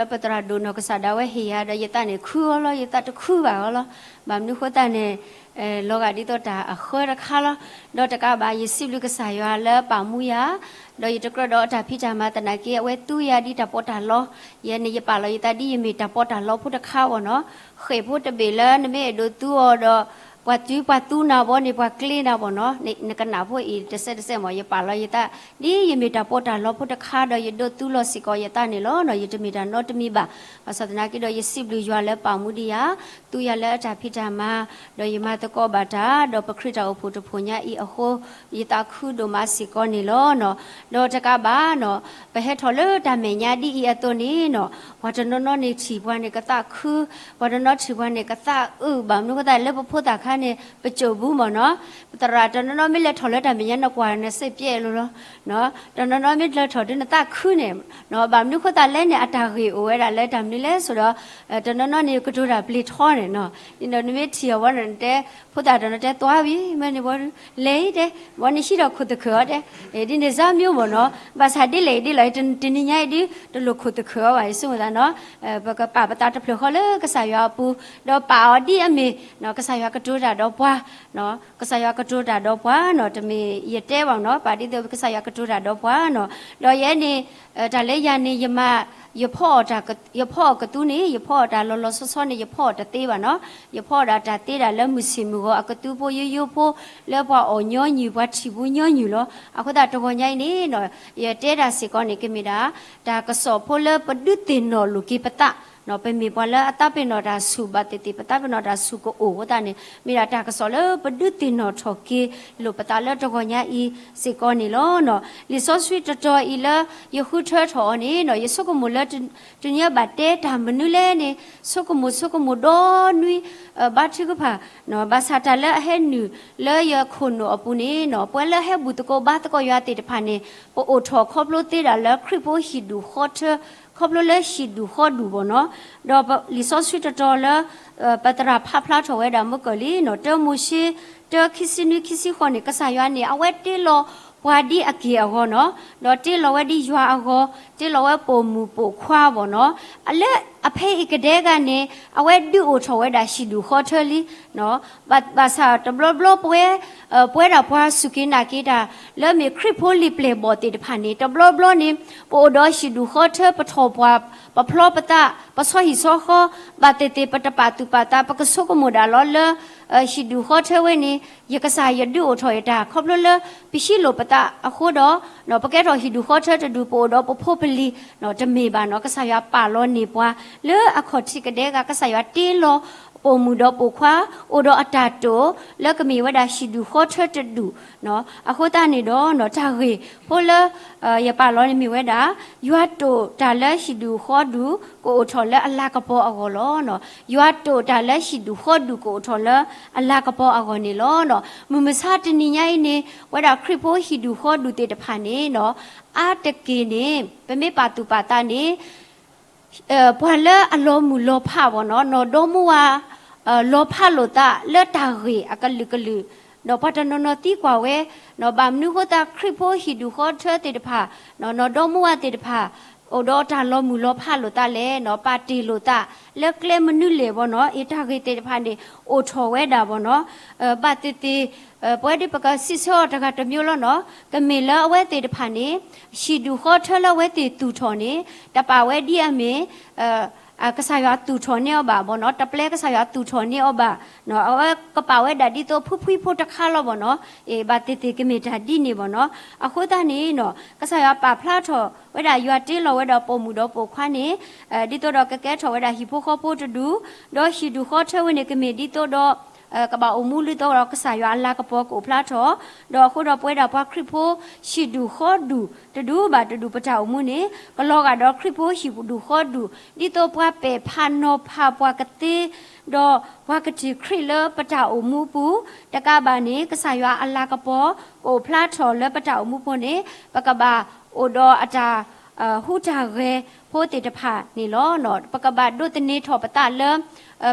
လၢပသရၣ်ဒိၣ်နီၢ်ကစၢ်ဒၣ်ဝဲဟ့ၣ်ယၤဒီးယသးန့ၣ်ခုအီၤလီၤ, ယသးတခုဘၣ်အီၤလီၤ. ဘၣ်မနုၤဃိသတးန့ၣ် လီၤဂာ်ဒ်သိးတၢ်အဃၢတခါလီၤ. ဒီးတကးဘၣ် ယစံးဘျုးကစၢ်ယွၤလၢပာ်မူယၤ, ဒီးယတကြၢးဒီးအတၢ်ဖံးတၢ်မၤသနာ်က့ အဝဲသူယၤဒ်တၢ်ပီးတၢ်လီ, ယဲန့ၣ်ယပာ်လီၤယသးဒ်ယမ့ၢ်တၢ်ပီးတၢ်လီဖိတခါအဂီၢ်နီၤ. ဃဲၣ်ဖိတဘ့ၣ်လၢနမ့ၢ်အဲၣ်ဒိးသူအီၤဒီး ပှၤတုၤပှၤသူနၤဘီန့ၣ် ပှၤကျ့နၤဘီနီၤ, နကနၣ်ဖိအံၤတစဲးတစဲးမး ယပာ်လီၤယသး ဒ်ယမ့ၢ်တၢ်ပီးတၢ်လီဖိတခါဒီး ယဒိးသူလီၤစ့ၢ်ကီးယသးန့ၣ်လီၤ. ယတမ့ၢ်တၢ်နီတမံၤဘၣ်. ဘၣ်ဆၣ်သနာ်က့ဒီး ယစံးဘျုးယွၤလၢပာ်မူဒံးယၤ, သူယၤလၢအတၢ်ဖံးတၢ်မၤ, ဒီးယမၤသကိးဘၣ်တၢ်, ဒီးပခရံာ်တၢ်အိၣ်ဖှိၣ်တဖှိၣ်ညါအံၤအဃိ ယသးခုဒိၣ်မးစ့ၢ်ကီးန့ၣ်လီၤ. ဒီးတကးဘၣ်နီၤ, ပဟဲထီၣ်လၢတၢ်မဲာ်ညါဒ်အံၤအသိးန့ၣ်နီၤ, ပှၤတနီၤနီၤန့ၣ်ထံၣ်ပှၤန့ၣ်ကသးခု, ပှၤတနီၤထံၣ်ပှၤန့ၣ်ကသးအုး, ဘၣ်မနုၤဃိသတးလၢပဖိသၣ်ခါန့ၣ် ပစိာ်ဘူးမးနီၤ. ပသရၣ်တနီၤနီၤမ့ၢ်လဲၤထီၣ်လၢတၢ်မဲာ်ညါ နကွၢ်နစ့ပျဲလိၤလီၤ. တနီၤနီၤမ့ၢ်လဲၤထီၣ်ဒ်နသးခုန့ၣ်, ဘၣ်မနုၤဃိသတးလဲၣ်န့ၣ် အတၢ်ဂ့ၢ်အိၣ်ဝဲဒၣ်လၢတၢ်မနုၤလဲၣ်ဆိဒီး တနီၤနီၤန့ၣ် ကတိၤတၢ်ပျ့ၤထီန့ၣ်နီၤ. နမ့ၢ်ထံၣ်အီၤဝဲန့ၣ်တဲ, ဖိသၣ်တနီၤတဲ သွားပြီ, မ့ၢ်န့ၣ်ဝဲ လဲၤအံၤတဲ, ဝဲန့ၣ်ဟံးဒီးခိၣ်သခၢၣ်အီၤတဲ, ဒ်န့ၣ်စၢ်မံၤမးနီၤ. ဘၣ်ဆၣ်ဒ်လဲၣ်ဒ်လဲၣ် တနံၤညါအံၤဒ် တလိၣ်ခိၣ်သခၢၣ်အီၤဘၣ် ယဆိကမိၣ်သးနီၤ. ပကပာ်ပသးတဖျၢၣ်ဃီလၢကစၢ်ယွၤအပူၤ, ဒီးပာ်အီၤဒ်အမ့ၢ် ကစၢ်ယွၤကတိၤတၢ်ဒီးပှၤ, ကစၢ်ယွၤကတိၤတၢ်ဒီးပှၤနီၤ, တမ့ၢ်ယတဲဘၣ်နီၤ, ပာ်ဒ်သိးကစၢ်ယွၤကတိၤတၢ်ဒီးပှၤနီၤ. ဒီးယဲန့ၣ် တၢ်လၢယၤန့ၣ် ယမၤ ယဖီအီၣ်ကသူန့ၣ် ယဖီအီၣ်တၢ်လီၤလီၤဆီဆီန့ၣ် ယဖီအီၣ်တသ့ဘၣ်နီၤ. ယဖီအီၣ်ဒၣ်တၢ်သ့ဒၣ်လၢမုၢ်ဆ့ၣ်မုၢ်ဂီၤအကသူဖိယိယိဖိ လၢပှၤအီၣ်ညီနုၢ် ပှၤထံၣ်ဘူးညီနုၢ်လီၤ. အဃိသတးတဂီၤညါအံၤန့ၣ်နီၤ, ယတဲတၢ်စ့ၢ်ကီးန့ၣ် ကမ့ၢ်ဒၣ် တၢ်ကစီၣ်ဖိလၢပဒုးသ့ၣ်နီၣ်လိာ်က့ၤပသး ပမ့ၢ်ပှၤလၢအသးပ့ၤနီၣ်တၢ်ဆူၣ်ဘၣ်သ့ၣ်သ့ၣ် ပသးပ့ၤနီၣ်တၢ်ဆူၣ်ကအိၣ်အဃိသတးန့ၣ် မ့ၢ်ဒၣ်တၢ်ကစီၣ်လၢပဒုးသ့ၣ်နီၣ်ထီၣ်က့ၤလိာ်ပသးလၢတဂီၤညါအံၤစ့ၢ်ကီးန့ၣ်လီၤ. လံာ်စီဆှံတတီၤအံၤလၢယဃုထၢထီၣ်အီၤန့ၣ်နီၤ, ယဆိကမိၣ်လၢ တနံၤအံၤဘၣ်တဲတၢ်မနုၤလဲၣ်န့ၣ် ဆိကမိၣ်ဆိကမိၣ်ဒီနွံ ဘါထုကဖၣ်, ဘၣ်ဆၣ်တၢ်လၢအဟဲနုာ်လၢယခိၣ်နူာ်အပူၤန့ၣ်နီၤ, ပှၤလၢအဟဲဘူၣ်သကိးဘါသကိးယွၤသ့ၣ်တဖၣ်န့ၣ် ပအိၣ်ထီၣ်ခီဖျိသ့ဒၣ်လၢခရံာ်ဖိဟံၣ်ဒူၣ်ဃီထၢ, ခီဖျိလၢဟံၣ်ဒူၣ်ဃီဒူၣ်ဘၣ်နီၤ. ဒီးလံာ်စီဆှံတတီၤလၢ ပသရၣ်ဖးဖျါထီၣ်ဝဲဒၣ်မုၢ်ကၢၢ်လံနီၤ, တၢမိၤၡ့ တၢ ခံဆံနွံ ခံဆံဃိးန့ၣ် ကစၢ်ယွၤန့ၣ် အဝဲတ့လီၤပှၤဒ်အက့ၢ်အဂီၤနီၤ, ဒီးတ့လီၤဝဲဒ်ယွၤအဂီၤ, တ့လီၤဝဲပိာ်မုၣ်ပိာ်ခွါဘၣ်နီၤ. လၢအဖဲအံၤကဒဲကန့ၣ် အဝဲဒုးအိၣ်ထီၣ်ဝဲဒၣ်ဟံၣ်ဒူၣ်ဃီထၢလံ ဘၣ်ဆၣ်တဘျီဘျီပဝဲ ပဝဲဒၣ်ပှၤစူၢ်က့ၤနာ်က့ၤတၢ် လၢမ့ၢ်ခရံာ်ဖိလံာ်ပျဲၢ်ဘီၣ်သ့ၣ်တဖၣ်န့ၣ် တဘျီဘျီန့ၣ် ပအိၣ်ဒီးဟံၣ်ဒူၣ်ဃီထၢ ပထီၣ်ပှၢ် ပဖျီပသး ပဆီဟံၣ်ဆီဃီ ဘၣ်သ့ၣ်သ့ၣ် ပတပာ်သူၣ်ပာ်သး ပကဆိကမိၣ်ဒၣ်လီၤလၢ ဟံၣ်ဒူၣ်ဃီထၢဝဲန့ၣ် ယကစၢ်ယဒုးအိၣ်ထီၣ်ယတၢ် ခီဖျိလၢ ပဟံးလိာ်ပသးအဃိဒီး ပကဲထီၣ်ဟံၣ်ဒူၣ်ဃီထၢတဒူၣ် ပအိၣ်ဒီးပဖိပလံၤ တမ့ၢ်ဘၣ်နီၤ. ကစၢ်ယွၤပာ်လီၤန့ၢ်ပှၤ လၢအခီၣ်ထံးကဒဲက ကစၢ်ယွၤတ့လီၤ ပိာ်မုၣ်ဒီးပိာ်ခွါ အိၣ်ဒီးအတၢ်တိာ် လၢကမ့ၢ်ဝဲဒၣ်ဟံၣ်ဒူၣ်ဃီထၢတဒူၣ်နီၤ. အဃိသတးန့ၣ်ဒီး တၢ်ဂ့ၢ်ဖိလၢ ယပာ်လီၤန့ၣ်မ့ၢ်ဝဲဒၣ် ယွၤတိာ်တၢ်လၢဟံၣ်ဒူၣ်ဃီဒူၣ် ကအိၣ်ထီၣ်လၢအလၤကပီၤအဂီၢ်လီၤ. ယွၤတိာ်တၢ်လၢဟံၣ်ဒူၣ်ဃီဒူၣ် ကအိၣ်ထီၣ်လၢအလၤကပီၤအဂီၢ်န့ၣ်လီၤ. မုၢ်မဆါတနံၤညါအံၤန့ၣ် ပဝဲဒၣ်ခရံာ်ဖိဟံၣ်ဒူၣ်ဃီဒူၣ်သ့ၣ်တဖၣ်န့ၣ် အါတက့ၢ်န့ၣ် ပမ့ၢ်ပာ်သူၣ်ပာ်သးန့ၣ် ပှၤလၢအလီၤမုၢ်လီၤဖးဘၣ်နီၤ နီၢ်ဒီမါဝၤ လီၤဖးလိာ်သးလၢတၢ်ဂ့ၢ်အကလုာ်ကလုာ် ဒီးပှၤတနီၤနီၤသံကွၢ်ဝဲ ဘၣ်မနုၤဃိသတးခရံာ်ဖိဟံၣ်ဒူၣ်ဃီထၢသ့ၣ်တဖၣ် နီၢ်ဒီမါဝၤသ့ၣ်တဖၣ် အိၣ်ဒီးတၢ်လီၤမုၢ်လီၤဖးလိာ်သးလဲၣ်နီၤ ပာ်တ့ၢ်လိာ်သး လၢကျဲမနုၤလဲၣ်ဘၣ်နီၤ အတၢ်ဂ့ၢ်သ့ၣ်တဖၣ်န့ၣ် အိၣ်ထီၣ်ဝဲဒၣ်ဘၣ်နီၤ ဘၣ်သ့ၣ်သ့ၣ် ပဝဲဒၣ်ပကစံးဆၢအီၤတဂၤတမံၤလီၤနီၤ ကမ့ၢ်လၢအဝဲသ့ၣ်တဖၣ်န့ၣ် ဟံၣ်ဒူၣ်ဃီထၢလၢအဝဲသ့ၣ်သူၣ်ထီၣ်န့ၣ် တပာ်ဝဲဒ်အမ့ၢ် ကစၢ်ယွၤသူၣ်ထီၣ်န့ၢ်အီၤဘၣ်ဘၣ်နီၤ တပျဲကစၢ်ယွၤသူၣ်ထီၣ်န့ၢ်အီၤဘၣ် အဝဲကပာ်ဝဲဒၣ်ဒ်သိးဖုဖှံဖိတခါလီၤဘၣ်နီၤ ဘၣ်သ့ၣ်သ့ၣ်ကမ့ၢ်တၢ်ဒ်န့ၣ်ဘၣ်နီၤ အဃိသတးန့ၣ်နီၤ ကစၢ်ယွၤပာ်ဖျါထီၣ်ဝဲဒၣ်ယွၤတ့လီၤဝဲဒၣ်ပိာ်မုၣ်ဒီးပိာ်ခွါန့ၣ် ဒ်သိးဒီးကကဲထီၣ်ဝဲဒၣ်ဟံၣ်ဖိဃီဖိတဒူၣ် ဒီးဟံၣ်ဒူၣ်ဃီထၢဝဲန့ၣ် ကမ့ၢ်ဒ်သိးဒီး ကဘၣ်အိၣ်မူဒ်သိးဒီးကစၢ်ယွၤအလၤကပီၤကအိၣ်ဖျါထီၣ်, ဒီးအဃိဒီးပဝဲဒၣ်ပှၤခရံာ်ဖိဟံၣ်ဒူၣ်ဃီဒူၣ်တဒူၣ်ဘၣ်တဒူၣ်ပတၢ်အိၣ်မူန့ၣ် ကလီၤဂာ်ဒီးခရံာ်ဖိဟံၣ်ဒူၣ်ဃီဒူၣ် ဒ်သိးပှၤပဲာ်ဖးနီၤဖးပှၤကသ့ ဒီးပှၤကထံၣ်ခရံာ်လၢပတၢ်အိၣ်မူအပူၤ, တကးဘၣ်န့ၣ် ကစၢ်ယွၤအလၤကပီၤကအိၣ်ဖျါထီၣ်လၢပတၢ်အိၣ်မူဖိန့ၣ် ပကဘၣ်အိၣ်ဒီးအတၢ် ဟူးတၢ်ဂဲၤ ဖိသ့ၣ်တဖၣ်န့ၣ်လီၤ. ပကဘၣ်ဒိးသန့ၤထီၣ်ပသးလၢ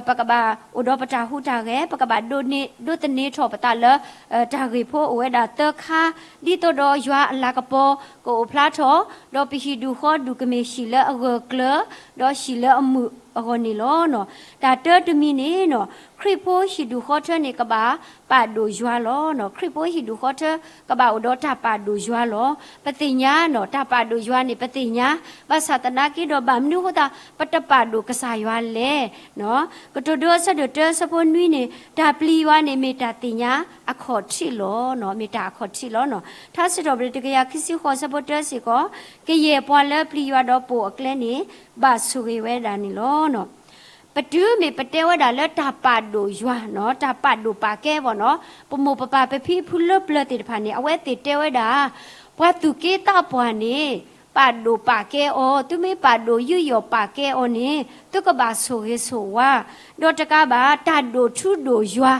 ပကဘၣ်အိၣ်ဒီးပတၢ်ဟူးတၢ်ဂဲၤ, ပကဘၣ်ဒိးန့ၢ် ဒိးသန့ၤထီၣ်ပသးလၢ တၢ်ဂ့ၢ်ဖိအိၣ်ဝဲဒၣ်သၢခါ, ဒ်သိးဒီးယွၤအလၤကပီၤကအိၣ်ဖျါထီၣ်, ဒီးပဟံၣ်ဒူၣ်ဃီဒူၣ်ကမ့ၢ်ဟံၣ်လၢအဂၢၢ်ကျၢၤ, ဒီးဟံၣ်လၢအမုာ်အဂီၢ်န့ၣ်လီၤ. တၢ်တၢတမံၤန့ၣ် ခရံာ်ဖိဟံၣ်ဒူၣ်ဃီထၢန့ၣ် ကဘၣ်ပာ်ဒိၣ်ယွၤလီၤ. ခရံာ်ဖိဟံၣ်ဒူၣ်ဃီထၢ ကဘၣ်အိၣ်ဒီးတၢ်ပာ်ဒိၣ်ယွၤလီၤ. ပသ့ၣ်ညါနီၤ တၢ်ပာ်ဒိၣ်ယွၤန့ၣ် ပသ့ၣ်ညါ, ဘၣ်ဆၣ်သနာ်က့ဒီး ဘၣ်မနုၤအဃိသတး ပတပာ်ဒိၣ်ကစၢ်ယွၤလဲၣ်. ကတိၤဒိအဆၢဒိၣ်တၢ အဆၢဖိနွံန့ၣ် တၢ်ပျံၤယွၤန့ၣ် မ့ၢ်တၢ်သ့ၣ်ညါအခီၣ်ထံးလီၤ. မ့ၢ်တၢ်အခီၣ်ထံးလီၤ. ထါစံးထီၣ်ပတြၢၤ တကယၤခံဆံဃိး အဆၢဖိတၢစ့ၢ်ကီး, ကယဲၢ်ပှၤလၢပျံၤယွၤဒီးပိာ်အကျဲန့ၣ် ဘၣ်ဆိၣ်ဂ့ၤဝဲဒၣ်န့ၣ်လီၤ. ပတုၤမ့ၢ်ပတဲဝဲဒၣ်လၢတၢ်ပာ်ဒိၣ်ယွၤနီၤ, တၢ်ပာ်ဒိၣ်ပာ်ကဲဘၣ်နီၤ, ပမိၢ်ပပၢ်ပဖံပဖုလၢပျၢၤသ့ၣ်တဖၣ်န့ၣ် အဝဲသ့ၣ်တဲဝဲဒၣ် ပှၤသူၣ်က့သးပှၢ်န့ၣ် ပာ်ဒိၣ်ပာ်ကဲအီၤ, သုမ့ၢ်ပာ်ဒိၣ်ယူးယီၣ်ပာ်ကဲအီၤန့ၣ် သုကဘၣ်ဆိၣ်ဂ့ၤဆိၣ်ဝါ, ဒီးတကးဘၣ် တၢ်ဒိၣ်ထူဒိၣ်ယွၤ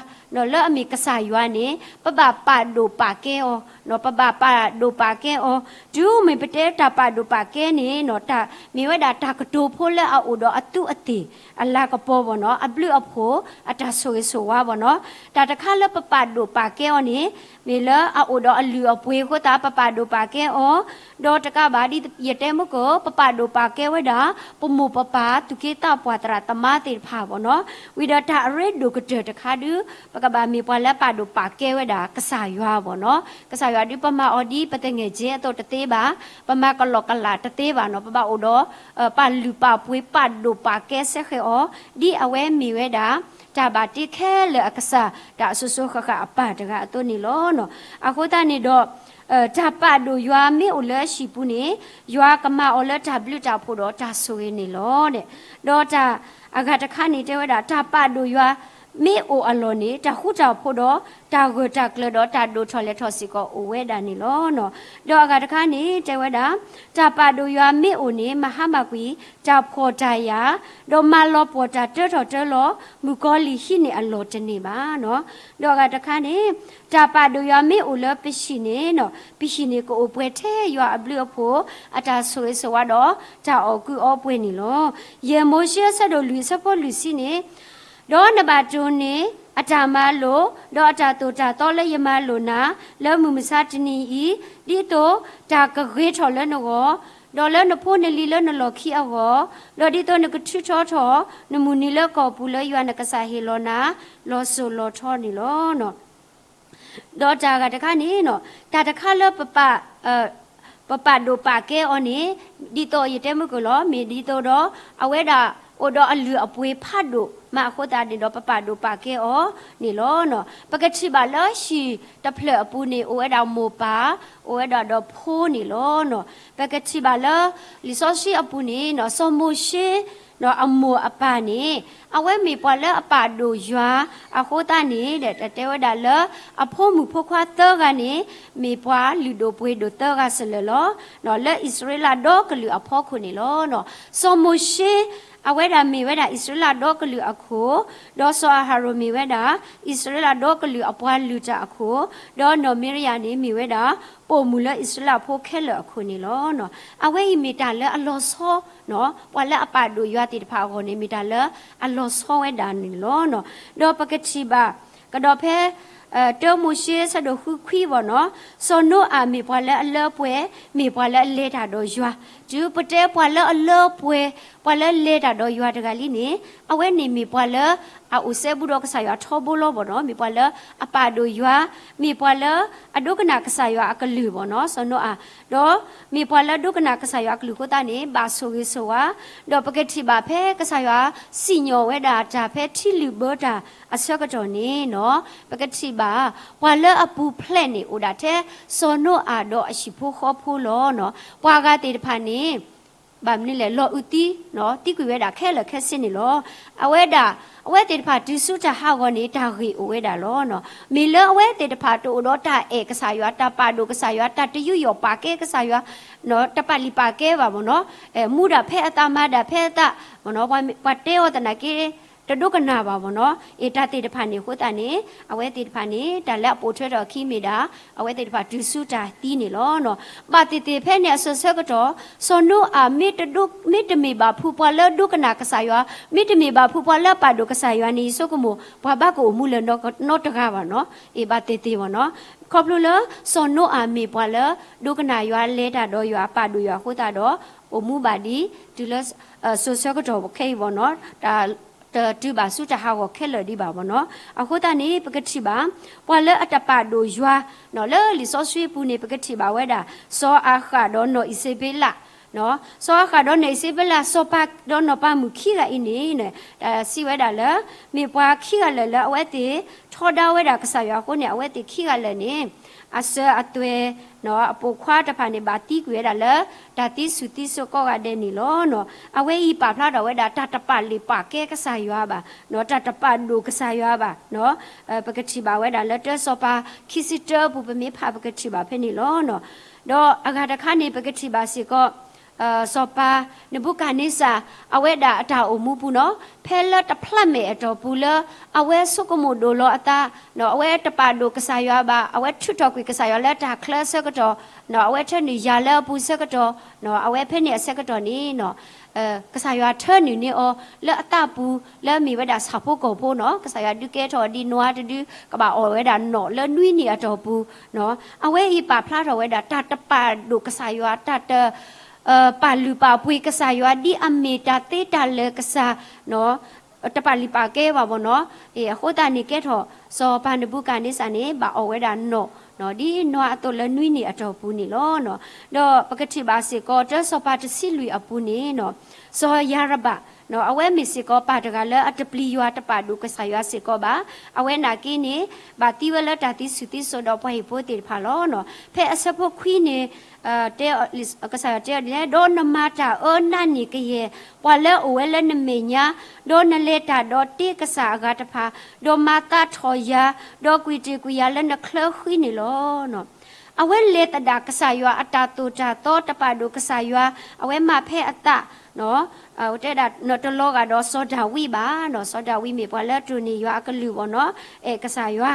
လၢအမ့ၢ်ကစၢ်ယွၤန့ၣ် ပဘၣ်ပာ်ဒိၣ်ပာ်ကဲအီၤ, ပဘၣ်ပာ်ဒိၣ်ပာ်ကဲအီၤ, တုၤမ့ၢ်ပတဲတၢ်ပာ်ဒိၣ်ပာ်ကဲန့ၣ် မ့ၢ်ဝဲဒၣ်တၢ်ကတိၤဖိလၢအအိၣ်ဒီးအသူးအသ့ၣ် အလၤကပီၤဘၣ်နီၤ, အဘျုးအဖှိၣ် အတၢ်ဆိၣ်ဂ့ၤဆိၣ်ဝါဘၣ်နီၤ, တၢ်တခါလၢပပာ်ဒိၣ်ပာ်ကဲအီၤန့ၣ် မ့ၢ်လၢအအိၣ်ဒီးအလုၢ်အပှ့ၤအဃိသတး ပပာ်ဒိၣ်ပာ်ကဲအီၤ, ဒီးတကးဘၣ်ဒ်ယတဲမုၢ်ကၢၢ် ပပာ်ဒိၣ်ပာ်ကဲဝဲဒၣ် ပမိၢ်ပပၢ်သူၣ်က့သးပှၢ်သရၣ်သမါသ့ၣ်တဖၣ်ဘၣ်နီၤ, ဝံၤဒီးတၢ်အရ့ဒိၣ်ကတၢၢ်တခါဒု ပကဘၣ်မ့ၢ်ပှၤလၢပာ်ဒိၣ်ပာ်ကဲဝဲဒၣ်ကစၢ်ယွၤဘၣ်နီၤ, ကစၢ်ယွၤဒုပမၤအီၤဒ်ပသငဲၣ်ကၠ့အသိးတသ့ဘၣ်, ပမၤကလီကလးတသ့ဘၣ်နီၤ, ပဘၣ်အိၣ်ဒီး ပာ်လုၢ်ပာ်ပှ့ၤပာ်ဒိၣ်ပာ်ကဲစဲဃဲၤအီၤ ဒ်အဝဲမ့ၢ်ဝဲဒၣ် တၢ်ဘၣ်တ့ခဲလၢာ်အကစၢ် တၢ်အစိၤစိၤဃၣ်ဃၣ်အပၢ်တဂၤအသိးန့ၣ်လီၤ. အဃိသတးန့ၣ်ဒီး တၢ်ပာ်ဒိၣ်ယွၤမ့ၢ်အိၣ်လၢအဟံၣ်ပူၤန့ၣ် ယွၤကမၤအီၤလၢတၢ်ဘျုးတၢ်ဖှိၣ်ဒီးတၢ်ဆိၣ်ဂ့ၤန့ၣ်လီၤ. ဒီးတၢ်အဂၤတခါန့ၣ်တဲဝဲဒၣ် တၢ်ပာ်ဒိၣ်ယွၤမ့ၢ်အိၣ်အလီၢ်န့ၣ် တၢ်ဃူတၢ်ဖိးဒီး တၢ်ဂၢၢ်တၢ်ကျၢၤဒီးတၢ်ဒိၣ်ထီၣ်လဲၢ်ထီၣ်စ့ၢ်ကီးအိၣ်ဝဲဒၣ်န့ၣ်လီၤ. ဒီးအဂၤတခါန့ၣ်တဲဝဲဒၣ် တၢ်ပာ်ဒိၣ်ယွၤမ့ၢ်အိၣ်န့ၣ် မၤဟါမၢ်ကွံာ် တၢ်ဖှီၣ်တၢ်ယာ်, ဒီးမၤလီၤပှီၢ်တၢ်တၢထီၣ်တၢလီၤ မုၣ်ကီၤလံၢ်ဟံးန့ၢ်အလီၢ်တန့ၢ်ဘၣ်နီၤ. ဒီးအဂၤတခါန့ၣ် တၢ်ပာ်ဒိၣ်ယွၤမ့ၢ်အိၣ်လၢပဟံၣ်န့ၣ်နီၤ ပဟံၣ်န့ၣ်ကအိၣ်ပှဲၤထဲယွၤအဘျုးအဖှိၣ် အတၢ်ဆိၣ်ဂ့ၤဆိၣ်ဝါဒီး တၢ်အီၣ်ကုအီပှဲၤန့ၣ်လီၤ. ယဲၢ်မိၤၡ့အဆၢဒိၣ်လွံၢ်အဆၢဖိလွံၢ်ဆံန့ၣ် ဒီးနဘၣ်တိၢ်န့ၢ်အတၢ်မၤလိာ် ဒီးအတၢ်သိၣ်တၢ်သီလၢယမၤလိာ်နၤ လၢမုၢ်မဆါတနံၤအံၤ, ဒ်သိးတၢ်ကဂ့ၤထီၣ်လၢနဂီၢ်, ဒီးလၢနဖိနလံၤလၢနလီၢ်ခံအဂီၢ်, ဒီးဒ်သိးနကထုးထီထီၣ် နမုၢ်နံၤလၢကီၢ်ပူၤလၢယွၤနကစၢ်ဟ့ၣ်လီၤနၤ လီၤစိၤလီၤထီန့ၣ်လီၤ. ဒီးတၢ်ဂၤတခါန့ၣ်နီၤ တၢ်တခါလၢပပာ် ပပာ်ဒိၣ်ပာ်ကဲအီၤန့ၣ် ဒ်သိးယတဲမုၢ်ကၢၢ်လီၤ မ့ၢ်ဒ်သိးဒီး အဝဲဒၣ်အိၣ်ဒီးအလုၢ်အပှ့ၤဖးဒိၣ်မးအဃိသတးန့ၣ်ဒီး ပပာ်ဒိၣ်ပာ်ကဲအီၤန့ၣ်လီၤ. ပကထံၣ်ဘၣ်လၢဟံၣ်တဖျၢၣ်အပူၤန့ၣ် အိၣ်ဝဲဒၣ်မိၢ်ပၢ် အိၣ်ဝဲဒၣ်ဒီးဖိန့ၣ်လီၤ. ပကထံၣ်ဘၣ်လၢ လံာ်စီဆှံအပူၤန့ၣ် စီၤမိၤၡ့ အမိၢ်အပၢ်န့ၣ် အဝဲမ့ၢ်ပှၤလၢအပာ်ဒိၣ်ယွၤအဃိသတးန့ၣ် တဲဝဲဒၣ်လၢ အဖိမုၣ်ဖိခွါသၢဂၤန့ၣ် မ့ၢ်ပှၤလုၢ်ဒိၣ်ပှ့ၤဒိၣ်သၢဂၤစလၢာ်လီၤ. လၢအံၣ်စရ့လးဒီကလုာ်အဖီခိၣ်န့ၣ်လီၤ. စီၤမိၤၡ့ အဝဲဒၣ်မ့ၢ်ဝဲဒၣ်အံၣ်စရ့လးဒီကလုာ်အခိၣ်, ဒီးစီၤအၤဟရိၣ်မ့ၢ်ဝဲဒၣ် အံၣ်စရ့လးဒီကလုာ်အပှၤလုၢ်တၢ်အခိၣ်, ဒီးနီၢ်မံရယၤန့ၣ်မ့ၢ်ဝဲဒၣ် ပိာ်မုၣ်လၢအံၣ်စရ့လးဖိခဲလၢာ်အခိၣ်န့ၣ်လီၤ. အဝဲအံၤမ့ၢ်တၢ်လၢအလီၤဆီ ပှၤလၢအပာ်ဒိၣ်ယွၤသ့ၣ်တဖၣ်အဂီၢ်န့ၣ် မ့ၢ်တၢ်လၢအလီၤဆီဝဲဒၣ်န့ၣ်လီၤ. ဒီးပကထံၣ်ဘၣ် ကဒီးဖဲ တၢမိၤၡ့ဆၢဒိၣ်ဃုခွံဘၣ်နီၤ, စီၤနိအၤမ့ၢ်ပှၤလၢအလၢပှဲၤ, မ့ၢ်ပှၤလၢအလဲၤတၢ်ဒီးယွၤ, တုၤပတဲပှၤလၢအလၢပှဲၤ, ပှၤလၢလဲၤတၢ်ဒီးယွၤတဂၤလံန့ၣ် အဝဲန့ၣ်မ့ၢ်ပှၤလၢအအိၣ်စဲဘူးဒီးကစၢ်ယွၤထီဘိလီၤဘၣ်နီၤ, မ့ၢ်ပှၤလၢအပာ်ဒိၣ်ယွၤ, မ့ၢ်ပှၤလၢအဒိကနၣ်ကစၢ်ယွၤအကလုၢ်ဘၣ်နီၤ, စီၤနိအၤ, ဒီးမ့ၢ်ပှၤလၢဒိကနၣ်ကစၢ်ယွၤအကလုၢ်အဃိသတးန့ၣ် ဘၣ်ဆိၣ်ဂ့ၤဆိၣ်ဝါ, ဒီးပကထံၣ်ဘၣ်ဖဲကစၢ်ယွၤစံၣ်ညီၣ်ဝဲဒၣ်တၢ်ဖဲထံလုၣ်ဘၢတၢ်အဆၢကတီၢ်န့ၣ်နီၤ, ပကထံၣ်ဘၣ် ပှၤလၢအပူၤဖျဲးန့ၣ်အိၣ်ဒၣ်ထဲစီၤနိအၤဒီးအဟံၣ်ဖိဃီဖိလီၤ. ပှၤဂၤသ့ၣ်တဖၣ်န့ၣ် ဘၣ်မနုၤလဲၣ် လီၤအုးသံ, သံကွံာ်ဝဲဒၣ်ခဲလၢာ်ခဲဆ့န့ၣ်လီၤ. အဝဲဒၣ် အဝဲသ့ၣ်တဖၣ်တုၤဆူတၢ်ဟးဂီၤန့ၣ် တၢ်ဂ့ၢ်အိၣ်ဝဲဒၣ်လီၤ. မ့ၢ်လၢအဝဲသ့ၣ်တဖၣ်တအိၣ်ဒီးတၢ်အဲၣ်ကစၢ်ယွၤ, တၢ်ပာ်ဒိၣ်ကစၢ်ယွၤ, တၢ်တယူးယီၣ်ပာ်ကဲကစၢ်ယွၤ, တပာ်လုၢ်ပာ်ကဲဘၣ်မ့ၢ်နီၤ, မူဒၣ်ဖဲအသးမၤဒၣ်ဖဲအသး, ပှၤတဲအီၤသနာ်က့ တဒိကနၣ်ဘၣ်မ့ၢ်နီၤ. အ့ တၢ်သ့ၣ်တဖၣ်န့ၣ်အဃိသတးန့ၣ် အဝဲသ့ၣ်တဖၣ်န့ၣ် တၢ်လၢအပိာ်ထွဲထီၣ်အခံမ့ၢ်ဒၣ် အဝဲသ့ၣ်တဖၣ်တုၤဆူတၢ်သံန့ၣ်လီၤ. ဘၣ်သ့ၣ်သ့ၣ်ဖဲန့ၣ် အစၢၤဆၢကတီၢ် စီၤနိအၤမ့ၢ်တဒိ မ့ၢ်တမ့ၢ်ဘၣ်ဖုပှၤလၢဒိကနၣ်ကစၢ်ယွၤ, မ့ၢ်တမ့ၢ်ဘၣ်ဖုပှၤလၢပာ်ဒိၣ်ကစၢ်ယွၤန့ၣ် ယဆိကမိၣ် ပှၤဘၣ်ကအိၣ်မူလၢၤနီတဂၤဘၣ်နီၤ. အ့ ဘၣ်သ့ၣ်သ့ၣ်မ့ၢ်နီၤ. ခီဖျိလၢ စီၤနိအၤမ့ၢ်ပှၤလၢ ဒိကနၣ်ယွၤ လဲၤတၢ်ဒီးယွၤ ပာ်ဒိၣ်ယွၤအဃိသတးဒီး အိၣ်မူဘၣ်ဒ် တုၤလၢ စၢၤဆၢကတီၢ်ခဲအံၤဘၣ်နီၤ. တၢ် တတုၤဘၣ်ဆူတၢ်ဟးဂီၤခဲလၢာ်ဒံးဘၣ်မ့ၢ်နီၤ. အဃိသတးန့ၣ် ပကထံၣ်ဘၣ် ပှၤလၢအတပာ်ဒိၣ်ယွၤ နီၤ လၢလံာ်စီဆှံပူၤန့ၣ် ပကထံၣ်ဘၣ်ဝဲဒၣ် စီၤအၤဃးဒီးနီၢ်အံၤစ့ဘ့လး နီၤ. စီၤအၤဃးဒီးနီၢ်အံၤစ့ဘ့လး စီၤပၤဒီးနီၢ်ပၤမုၣ်ခံဂၤအံၤန့ၣ် စံးဝဲဒၣ်လၢ မ့ၢ်ပှၤခံဂၤလၢာ်လၢအဝဲသ့ၣ် ထီဒါဝဲဒၣ်ကစၢ်ယွၤအဃိန့ၣ် အဝဲသ့ၣ်ခံဂၤလၢာ်န့ၣ် အစၢၤအသွဲၣ် နီၤ အပိာ်ခွါတဖၣ်န့ၣ် ဘၣ်သံကွံာ်ဝဲဒၣ်လၢ တၢ်သံဆူၣ်သံစိးကိးဂၤဒဲးန့ၣ်လီၤ. နီၤ အဝဲအံၤပာ်ဖျါထီၣ်ဝဲဒၣ် တၢ်တပာ်လုၢ်ပာ်ကဲကစၢ်ယွၤဘၣ်, နီၤ တၢ်တပာ်ဒိၣ်ကစၢ်ယွၤဘၣ်, နီၤ ပကထံၣ်ဘၣ်ဝဲဒၣ်လၢ တၢစီၤပၤခံဆံတၢအပူၤ ပမ့ၢ်ဖးပကထံၣ်ဘၣ်ဖဲန့ၣ်လီၤ. နီၤ ဒီးအဂၤတခါန့ၣ် ပကထံၣ်ဘၣ်စ့ၢ်ကီး စီၤပၤနဘူကၤန့စၢ် အဝဲဒၣ်အတၢ်အိၣ်မူပူၤနီၤ ဖဲလၢတဖျးမဲာ်အတီၢ်ပူၤလၢ အဝဲဆိကမိၣ်ဒိၣ်လီၤအသး, နီၤ အဝဲတပာ်ဒိၣ်ကစၢ်ယွၤဘၣ်, အဝဲထုးထီၣ်ကွံာ်ကစၢ်ယွၤလၢတၢ်ချၢအဆၢကတီၢ်, နီၤ အဝဲထၢနုာ်ယၤလၢအပူၤအဆၢကတီၢ်, နီၤ အဝဲဖဲန့ၣ်အဆၢကတီၢ်န့ၣ် နီၤ ကစၢ်ယွၤထၢနုာ်န့ၢ်အီၤ လၢအသးပူၤ လၢအမ့ၢ်ဝဲဒၣ်ဆၣ်ဖိကီၢ်ဖိနီၤ, ကစၢ်ယွၤဒုးကဲထီၣ်ဒ်နွါတဒု ကဘၣ်အီၣ်ဝဲဒၣ်နီၣ်လၢနွံနံၣ်အတီၢ်ပူၤ, နီၤ အဝဲအံၤပာ်ဖျါထီၣ်ဝဲဒၣ် တၢ်တပာ်ဒိၣ်ကစၢ်ယွၤ တၢ်တ ပာ်လုၢ်ပာ်ပှ့ၤကစၢ်ယွၤ ဒ်အမ့ၢ်တၢ်သ့တၢ်လၢာ်ကစၢ်, နီၤ တပာ်လုၢ်ပာ်ကဲဘၣ်မ့ၢ်နီၤ. အဃိသတးန့ၣ်ကဲထီၣ် စီၤပၤနဘူကၤန့စၢ်န့ၣ် ဘၣ်အီၣ်ဝဲဒၣ်နီၣ် နီၤ ဒ်နွါအသိးလၢနွံနံၣ်အတီၢ်ပူၤန့ၣ်လီၤ. နီၤ ဒီးပကထံၣ်ဘၣ်စ့ၢ်ကီး တၢစီၤပၤတဆံလွံၢ်အပူၤန့ၣ် နီၤ စီၤယၤရဘၣ် နီၤ အဝဲမ့ၢ်စ့ၢ်ကီးပၢ်တဂၤလၢအတပျံၤယွၤ တပာ်ဒိၣ်ကစၢ်ယွၤစ့ၢ်ကီးဘၣ်. အဝဲနာ်က့န့ၣ် ဘၣ်သံဝဲလၢတၢ်သံဆူၣ်သံစိးဒီးပှၤဟံၣ်ဖိသ့ၣ်တဖၣ်လီၤ. နီၤ ဖဲအဆၢဖိခွံန့ၣ် တဲ ကစၢ်ယွၤတဲအီၤဒ်လဲၣ်, ဒီးနမၤတၢ်အၢနးန့ၢ်ကယဲၢ် ပှၤလၢအအိၣ်ဝဲလၢနမဲာ်ညါ, ဒီးနလဲၤတၢ်ဒီးတ့ကစၢ်အဂၤတဖၣ်, ဒီးမၤသးထီၣ်ယၤ, ဒီးကွံာ်တ့ၢ်ကွံာ်ယၤလၢနချၢဃံန့ၣ်လီၤ. နီၤ အဝဲလဲၤသဒၣ်ကစၢ်ယွၤအတၢ်သိၣ်တၢ်သီ တပာ်ဒိၣ်ကစၢ်ယွၤ, အဝဲမၤဖဲအသး, နီၤ တဲဒၣ် တလီၤဂာ်ဒီးစီၤဒၤဝံးဘၣ်, နီၤ စီၤဒၤဝံးမ့ၢ်ပှၤလၢတိၢ်န့ၢ်ယွၤအကလုၢ်ဘၣ်နီၤ, အဲၣ်ကစၢ်ယွၤ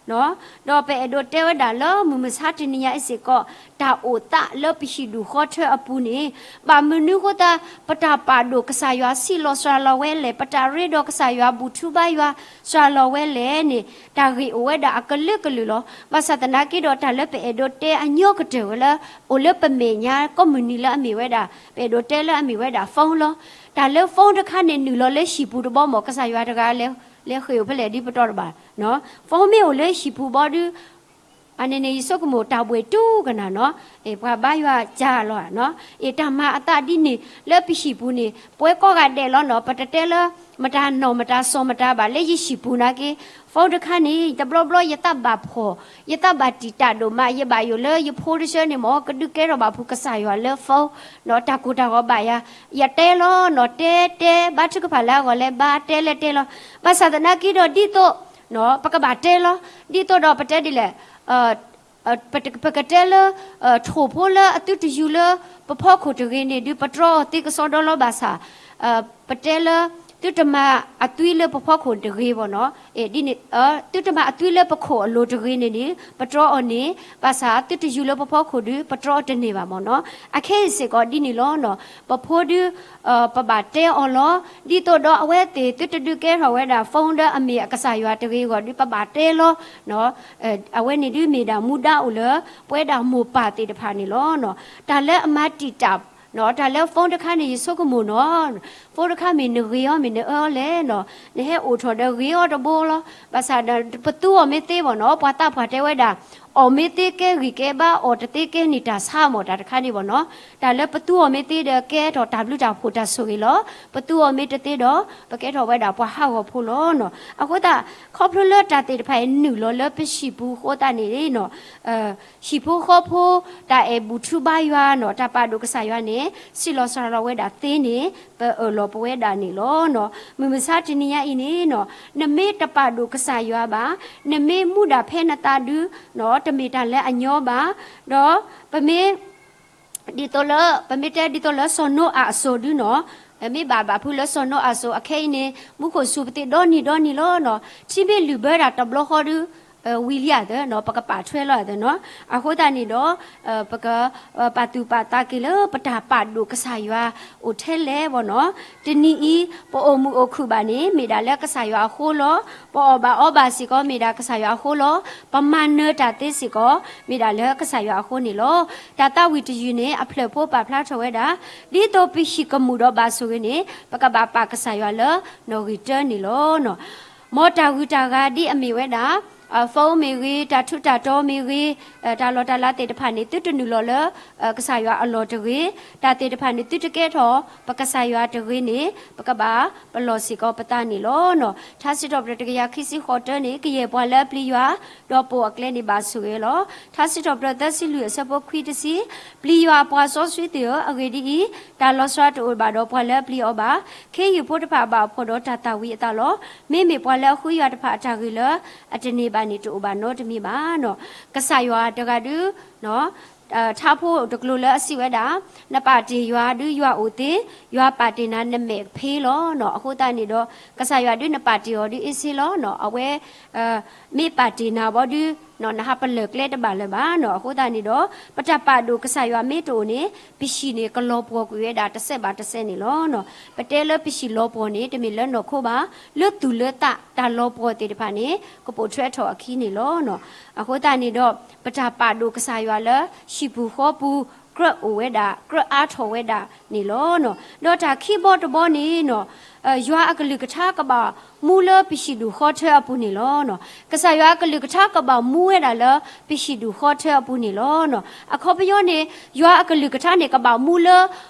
နီၤ ဒီးပအဲၣ်ဒိးတဲဝဲဒၣ်လၢမုၢ်မဆါတနံၤညါအံၤစ့ၢ်ကီး တၢ်အိၣ်သးလၢပဟံၣ်ဒူၣ်ဃီထၢအပူၤန့ၣ် ဘၣ်မနုၤဃိသတး ပတၢ်ပာ်ဒိၣ်ကစၢ်ယွၤ ဆံးလီၤစှၤလီၤဝဲလဲၣ်, ပတၢ်ရ့ဒီးကစၢ်ယွၤ ဘူၣ်ထူဘါယွၤ စှၤလီၤဝဲလဲၣ်န့ၣ် တၢ်ဂ့ၢ်အိၣ်ဝဲဒၣ်အကလုာ်ကလုာ်လီၤ. ဘၣ်ဆၣ်သနာ်က့ဒီး တၢ်လၢပအဲၣ်ဒိးတဲအညီကတၢၢ်ဝဲလၢ အိၣ်လၢပမဲာ်ညါ ကိးမုၢ်နံၤလၢအမ့ၢ်ဝဲဒၣ် ပအဲၣ်ဒိးတဲလၢအမ့ၢ်ဝဲဒၣ် phone လီၤ. တၢ်လၢ phone တခါန့ၣ် နုာ်လီၤလၢဟံၣ်ပူၤတဘျီမး ကစၢ်ယွၤတဂၤလဲၤဃ့ၢ်အိၣ်ဖဲလဲၣ်ဒ်ပတီၢ်တဘၣ်, phone မ့ၢ်အိၣ်လၢဟံၣ်ပူၤဘီဒုး အန့ၣ်န့ၣ် ယဆိကမိၣ်တၢ်ဘှဲၣ်တူကနၣ်နီၤ, ပှၤဘါယွၤကၢ်လီၤနီၤ, အ့ၣ် တၢ်မၤအသးဒ်န့ၣ် လၢပဟံၣ်ပူၤန့ၣ် ပဝဲကိးဂၤဒဲးလီၤနီၤ, ပတတဲလၢ မတၤနီၢ်မတၤစီၤမတၤဘၣ် လၢယဟံၣ်ပူၤနာ်က့ phone တခါန့ၣ် တဘျီဘျီယသးဘၣ်ဖှီၣ်, ယသးဘၣ်တံာ်တာ်ဒိၣ်မး ယဘၣ်ယိၣ်လၢယဖိတဆၢန့ၣ်မ့ၢ် ကဒုးကဲထီၣ်ဘၣ်ဖုးကစၢ်ယွၤလၢ phone နီၤ, တၢ်ကိၢ်တၢ်ဂီၤဘၣ်ယၤ, ယတဲလီၤနီၤ, တဲတဲ ဘါထုကဖၣ်လၢအဂီၢ်လဲၤဘါ တဲလဲၤတဲလီၤ, ဘၣ်ဆၣ်သနာ်က့ဒီးဒ်သိး ပကဘၣ်တဲလီၤ, ဒ်သိးဒီးပတဲဒ်လဲၣ် ပကတဲလၢ ထိၣ်ဖိလၢအသုတယူၤလၢ ပဖီခိၣ်တဂ့ၤန့ၣ်ဒုး ပတြီအီၤသ့ကစီဒီလီၤဘၣ်ဆၣ်, ပတဲလၢ သုတမၤအသွံလၢပဖီခိၣ်တဂ့ၤဘၣ်နီၤ, သုတမၤအသွံလၢပခိၣ်အလိၤတဂ့ၤန့ၣ်န့ၣ် ပတြီအီၤန့ၣ် ဘၣ်ဆၣ်သုတယူၤလၢပဖီခိၣ်ဒုး ပတြီအီၤတန့ၢ်ဘၣ်မ့ၢ်နီၤ, အခဲအံၤစ့ၢ်ကီးဒ်န့ၣ်လီၤနီၤ, ပဖိဒုး ပဘၣ်တဲအီၤလီၤ, ဒ်သိးဒီးအဝဲသ့ၣ် သုတဒုးကဲထီၣ်ဝဲဒၣ် phone ဒီးအမ့ၢ်အကစၢ်ယွၤတဂ့ၤအဂီၢ်ဒုး ပဘၣ်တဲလီၤ အဝဲန့ၣ်ဒုးမ့ၢ်ဒၣ်မူဒါအိၣ်လၢ ပဝဲဒၣ်မိၢ်ပၢ်သ့ၣ်တဖၣ်န့ၣ်လီၤ. တၢ်လၢအမၤတံာ်တာ် တၢ်လၢ phone တခါန့ၣ် ယဆိကမိၣ်နီၤ, phone တခါမ့ၢ်နဂ့ၤအီၤမ့ၢ်နအၢအီၤလဲၣ်နီၤ, နဟဲအိၣ်ထီၣ်ဒီးဂ့ၤအီၤတဘိလီၤ. ဘၣ်ဆၣ်ဒီး ပသူအီၤမ့ၢ်သ့ဘၣ်နီၤ, ပှၤသးပှၢ်တဲဝဲဒၣ် အီၣ်မ့ၢ်သ့ကဲဂံၢ်ကဲဘါ, အီၣ်တသ့ကဲန့ၢ်တၢ်ဆါမ့ၢ်တၢ်တခါန့ၣ်ဘၣ်နီၤ. တၢ်လၢပသူအီၤမ့ၢ်သ့ဒီးကဲထီၣ်တၢ်ဘျုးတၢ်ဖှိၣ်တၢ်ဆိၣ်ဂ့ၤလီၤ. ပသူအီၤမ့ၢ်တသ့ဒီး ပကဲထီၣ်ဝဲဒၣ်ပှၤဟးဂီၤဖိလီၤနီၤ. အဃိသတး ခီဖျိလၢတၢ်သ့ၣ်တဖၣ်အံၤနုာ်လီၤလၢပဟံၣ်ပူၤအဃိသတးန့ၣ်နီၤ ဟံၣ်ဖိဃီဖိ တၢ်အဲၣ်ဘူၣ်ထူဘါယွၤနီၤ, တၢ်ပာ်ဒိၣ်ကစၢ်ယွၤန့ၣ် ဆံးလီၤစှၤလီၤဝဲဒၣ်သ့န့ၣ် ပအၢၣ်လီၤပဝဲဒၣ်န့ၣ်လီၤနီၤ. မုၢ်မဆါတနံၤညါအံၤန့ၣ်နီၤ နမ့ၢ်တပာ်ဒိၣ်ကစၢ်ယွၤဘၣ်, နမ့ၢ်မူဒၣ်ဖဲနသးဒုး တမ့ၢ်တၢ်လၢအညီဘၣ်, ဒီးပမ့ၢ် ဒ်သိးလၢ ပမ့ၢ်တဲဒ်သိးလၢစီၤနိအၤအစိၤဒုနီၤ မ့ၢ်ဘၣ်ဘၣ်ဖုးလၢစီၤနိအၤစိၤ အခဲအံၤန့ၣ် မူခိၣ်စူၤပသ့ၣ်ဒီနံၤဒီနံၤလီၤနီၤ. ထံမ့ၢ်လုၢ်ဘၢတၢ်တဘျီဃီဒုး ဝံၤလံဧါသၢနီၤ, ပကပာ်ထွဲလီၤဧါသၢနီၤ. အဃိသတးန့ၣ်ဒီး ပက ပာ်သူၣ်ပာ်သးက့ၤလၢပတၢ်ပာ်ဒိၣ်ကစၢ်ယွၤအိၣ်ထဲလဲၣ်ဘၣ်နီၤ. တနံၤအံၤ ပအိၣ်မုာ်အိၣ်ခုၣ်ဘၣ်န့ၣ် မ့ၢ်ဒၣ်လၢကစၢ်ယွၤအဃိလီၤ. ပအီၣ်ဘၣ်အီဘၣ်စ့ၢ်ကီး မ့ၢ်ဒၣ်ကစၢ်ယွၤအဃိလီၤ. ပမၤနၢၤတၢ်သ့စ့ၢ်ကီး မ့ၢ်ဒၣ်လၢကစၢ်ယွၤအဃိန့ၣ်လီၤ. တၢ်သးဝံၣ်တယုၢ်န့ၣ် အဖျၢၣ်ဖိပာ်ဖျါထီၣ်ဝဲဒၣ် ဒ်သိးပဟံၣ်ကမူၣ်ဒီးဘၣ်ဆိၣ်ဂ့ၤန့ၣ် ပကဘၣ်ပာ်ကစၢ်ယွၤလၢနီၣ်ဂံၢ်တၢန့ၣ်လီၤ. မ်တၢ်ဂုၤတၢ်ဂၤဒ်အမ့ၢ်ဝဲဒၣ် phone မ့ၢ်ဂ့ၤ, တၢ်ထူးတၢ်တီၤမ့ၢ်ဂ့ၤ, တၢ်လီၢ်တၢ်လၤသ့ၣ်တဖၣ်န့ၣ် သုတနုာ်လီၤလၢ ကစၢ်ယွၤအလီၢ်တဂ့ၤ, တၢ်သ့ၣ်တဖၣ်န့ၣ် သုတကဲထီၣ်ပကစၢ်ယွၤတဂ့ၤန့ၣ် ပကဘၣ်ပလီၢ်စ့ၢ်ကီးပသးန့ၣ်လီၤ. ထါစံးထီၣ်ပတြၢၤတကယၤခံဆံဃိးတၢန့ၣ် ကယဲၢ်ပှၤလၢအပျံၤယွၤ ဒီးပိာ်အကျဲန့ၣ်ဘၣ်ဆိၣ်ဂ့ၤလီၤ. ထါစံးထီၣ်ပတြၢၤသၢဆံလွံၢ်အဆၢဖိခွံတဆံ, ပျံၤယွၤအပှၤစီဆှံသ့ၣ်ဧၢ, အဂ့ၢ်ဒ်အံၤ, တၢ်လီၤစှၤတအိၣ်ဘၣ်ဒီးပှၤလၢအပျံၤအီၤဘၣ်. ခ့ယုၢ်ဖိတဖၣ်ဘၣ်ဖှီၣ်ဒီးတၢ်သၣ်ဝံၤအသးလီၤ. မ့မ့ၢ်ပှၤလၢအဃုယွၤတဖၣ်အတၢ်ဂ့ၤလၢ အတန့ၢ်ဘၣ်န့ၣ် တအိၣ်ဘၣ်နီတမံၤဘၣ်နီၤ. ကစၢ်ယွၤတဂၤဒုး ထါဖိတကျိၤလၢအစံးဝဲဒၣ်, နပာ်တ့ၢ်ယွၤဒုးယွၤအိၣ်သ့, ယွၤပာ်တ့ၢ်နၤနမဲာ်ဖ့လီၤနီၤ. အဃိသတးန့ၣ်ဒီး ကစၢ်ယွၤဒုးနပာ်တ့ၢ်အီၤဒုးအ့စ့လီၤနီၤ. အဝဲ မ့ၢ်ပာ်တ့ၢ်နၤဘီဒုး နဟးပလၢၢ်ကျဲတဘၣ်လၢၤဘၣ်နီၤ. အဃိသတးန့ၣ်ဒီး ပတၢ်ပာ်ဒိၣ်ကစၢ်ယွၤမ့ၢ်တအိၣ်န့ၣ် ပဟံၣ်န့ၣ် ကလီၤပှီၢ်ကွံာ်ဝဲဒၣ်တစဲးဘၣ်တစဲးန့ၣ်လီၤ. ပတဲလၢပဟံၣ်လီၤပှီၢ်န့ၣ် တမ့ၢ်လၢနီၢ်ခိဘၣ်, လၢသူၣ်လၢသးတၢ်လီၤပှီၢ်သ့ၣ်တဖၣ်န့ၣ် ကပိာ်ထွဲထီၣ်အခံန့ၣ်လီၤ. အဃိသတးန့ၣ်ဒီး ပတၢ်ပာ်ဒိၣ်ကစၢ်ယွၤလၢ ဟံၣ်ပူၤဃီပူၤ ကြၢးအိၣ်ဝဲဒၣ် ကြၢးအါထီၣ်ဝဲဒၣ်န့ၣ်လီၤ. ဒီးတၢ်ခံဘီတဘီန့ၣ်နီၤ ယွၤအကလုၢ်ကထါကဘၣ်မူလၢပဟံၣ်ဒူၣ်ဃီထၢအပူၤန့ၣ်လီၤ. ကစၢ်ယွၤအကလုၢ်ကထါကဘၣ်မူဝဲဒၣ်လၢ ပဟံၣ်ဒူၣ်ဃီထၢအပူၤန့ၣ်လီၤ. အခီပညီန့ၣ် ယွၤအကလုၢ်ကထါန့ၣ် ကဘၣ်မူလၢ